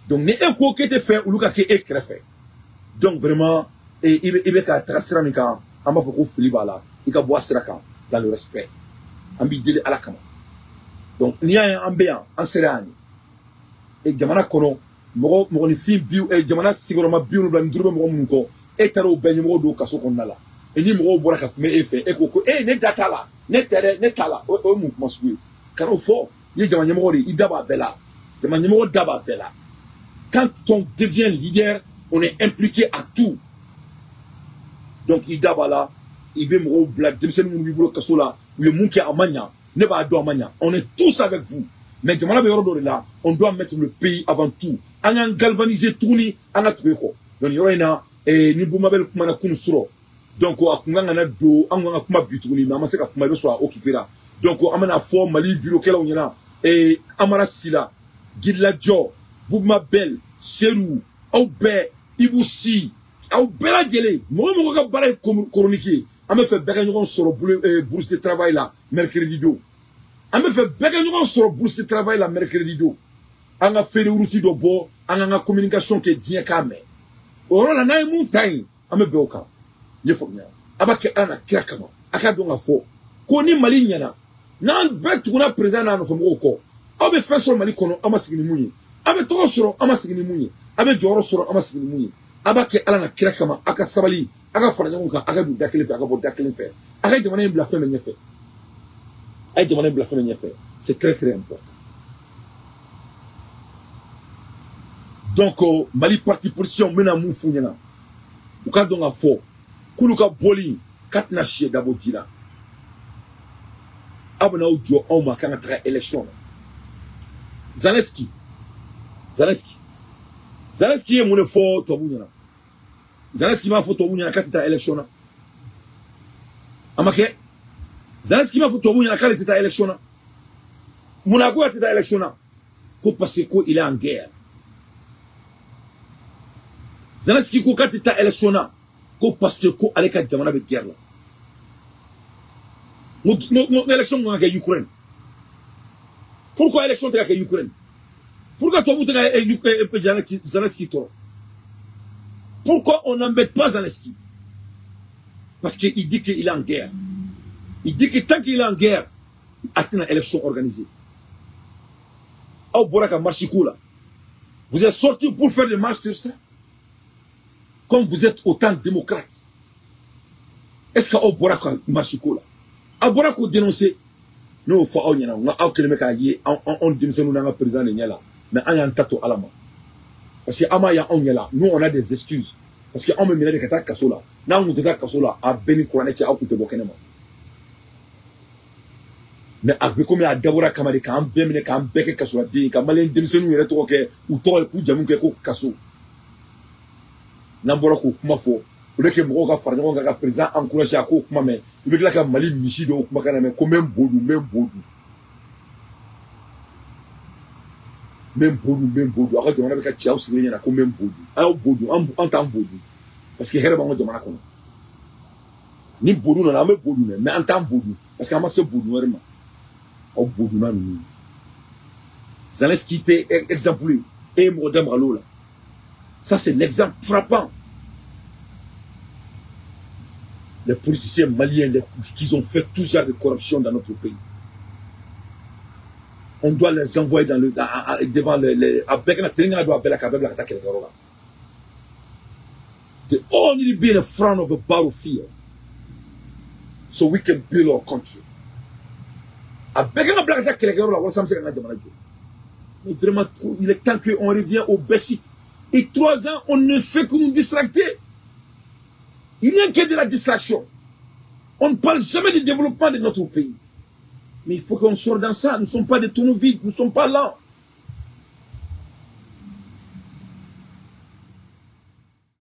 Donc ni e ko k'e tɛ fɛ olu ka kɛ e kɛrɛfɛ. Donc vraiment i bɛ ka taga sira min kan, an b'a fɔ ko fili b'a la. I ka bɔ a sira kan dans le respect. An b'i deli Ala kama. Donc n'i y'a ye an bɛ yan, an sera yan de. E jamana kɔnɔ mɔgɔ mɔgɔninfin bi jamana sigiyɔrɔma 75 bɛ mɔgɔ minnu kɔ, e taara o bɛɛ ɲɛmɔgɔ don kaso kɔnɔna la. E ni mɔgɔw bɔra ka kuma e fɛ, e ko ko e ne da t'a la, ne tɛ dɛ, ne t'a la. O ye mun kuma sugu ye? Kan'o fɔ. I ye jama ɲɛmɔgɔ de ye, i da b'a bɛɛ la. Jama ɲɛmɔgɔ da b'a bɛɛ la. Quand on devient leader, on est impliqué à tout. Donc i da b'a la. I bɛ mɔgɔw bila denmisɛnnin minnu b'i bolo kaso la, u ye mun kɛ a ma ɲa, ne b'a dɔn a ma ɲa. On est tous avec vous. Mais jamana bɛ yɔrɔ dɔ de la, on doit mettre le pays avant tout. An k'an galvaniser tuguni, an ka tugu e kɔ. Donc yɔrɔ in na, ni Boumabel kumana kunun surɔ, donc a kun kan ka na don, an kun kan ka kuma bi tuguni, mais an ma se ka kuma, i bɛ sɔrɔ a occupé la. Donc an bɛna fɔ Mali vidéokɛlaw ɲɛna, Amara Sila, Gidilajɔ, Boumabel, Seydou, aw bɛɛ, Ibou Sy, aw bɛɛ lajɛlen, mɔgɔ mɔgɔ ka baara ye chronique ye. An bɛ fɛ bɛɛ ka ɲɔgɔn sɔrɔ bourse de travail la mercredi don. An bɛ fɛ bɛɛ ka ɲɔgɔn sɔrɔ bourse de travail la mercredi don. An ka feere route dɔ bɔ, an k'an ka communication kɛ diɲɛ k'a mɛn. O yɔrɔ la n'an ye mun ta yen, an bɛ bɛn o kan. I ye faamuya? A b'a kɛ Ala na kira kama. A k'a dɔn k'a fɔ ko ni Mali ɲɛna, n'an bɛɛ tuguna président n'a nɔfɛmɔgɔw kɔ, aw bɛ fɛn sɔrɔ Mali kɔnɔ, aw ma sigi ni mun ye. Aw bɛ tɔgɔ sɔrɔ, aw ma sigi ni mun ye. Aw bɛ jɔyɔrɔ sɔrɔ, aw ma sigi ni mun ye. A b'a kɛ Ala na kira kama, a ka sabali. A ka fara ɲɔgɔn kan, a ka don da kelen fɛ, a ka bɔ da kelen fɛ. A ka jamana in bila fɛn bɛɛ ɲɛfɛ. A ye jamana in bila fɛn bɛɛ ɲɛfɛ. C'est très très important. Donc Mali parti politicien n bɛna mun f'u ɲɛna. U ka dɔn k'a fɔ k'olu ka bɔli k'a tɛna sɛ dabɔ ji la. Aw bɛna aw jɔ anw ma k'an ka taga élection na. Zelensky ye mun de fɔ tubabuw ɲɛna? Zelensky m'a fɔ tubabuw ɲɛna k'a tɛ taa élection na. A ma kɛ. Zelensky m'a fɔ tubabuw ɲɛna k'ale tɛ taa élection na. Mun na ko a tɛ taa élection na? Ko parce que ko il est en guerre. Zelensky ko k'a tɛ taa élection na ko parce que ko ale ka jamana bɛ guerre la. N ko élection kan ka kɛ Ukraine. Pourquoi élection tɛ ka kɛ Ukraine? Pourquoi tubabuw tɛ ka Zelensky tɔɔrɔ? Pourquoi on n'embête pas Zelensky? Parce qu'il dit qu'il est en guerre. Il dit que tant qu'il est en guerre, a tɛna élection organisée. Aw bɔra ka marche ko la. Vous êtes sortis pour faire des marches sur ça. Comme vous êtes autant démocrates. Est-ce que aw bɔra ka marche ko la? Aw bɔra k'o dénoncer. N'o fɔ aw ɲɛna, n ko aw kɛlen bɛ k'a ye anw denmisɛnninw n'an ka président de ɲɛ la. Mais an y'an ta to Ala ma. Parce que an m'a ye anw ɲɛ la. Nous, on a des excuses. Parce que anw bɛ minɛ de ka taa kaso la. N'anw tun tɛ taa kaso la, a bɛɛ ni kuranɛ cɛ, aw tun tɛ bɔ kɛnɛ ma. Mais a bɛ komi a dabɔra kama de k'an bɛɛ minɛ k'an bɛɛ kɛ kasoladen ye, ka maliyɛn denmisɛnninw yɛrɛ tɔgɔ kɛ u tɔgɔ ye k'u jamu kɛ ko kaso. N'an bɔra k'o kuma fɔ, au lieu que mɔgɔw ka fara ɲɔgɔn kan ka président encourager a k'o kuma mɛn, i bɛ tila ka Mali misi dɔw kumakan mɛn ko n bɛ n bo dun, n bɛ n bo dun. N bɛ n bo dun, n bɛ n bo dun. Aw ka jamana bɛ ka ci aw sigilen ɲɛna ko n bɛ n bo dun. A y'aw bo dun, an t'an bo dun. Parce que hɛrɛ b'an ka jamana kɔnɔ. Ni bo dun nana, an bɛ bo dun dɛ, mais an t'an bo dun. Parce que an ma se bo dun wɛrɛ ma. Aw bo dunna ninnu. Zelensky tɛ exemple ye. E ye mɔgɔ da magal'o la. Ça, c'est l'exemple frappant. Les politiciens maliens qui ont fait tout genre de corruption dans notre pays. On doit les envoyer dans le, devant les They all need to be in the front of a battlefield so we can build our country. Mais vraiment, il est temps qu'on revienne au basic. Et 3 ans, on ne fait que nous distracter. Il n'y a que de la distraction. On ne parle jamais du développement de notre pays. Mais il faut qu'on sorte dans ça. Nous ne sommes pas des tonneaux vides. Nous ne sommes pas là.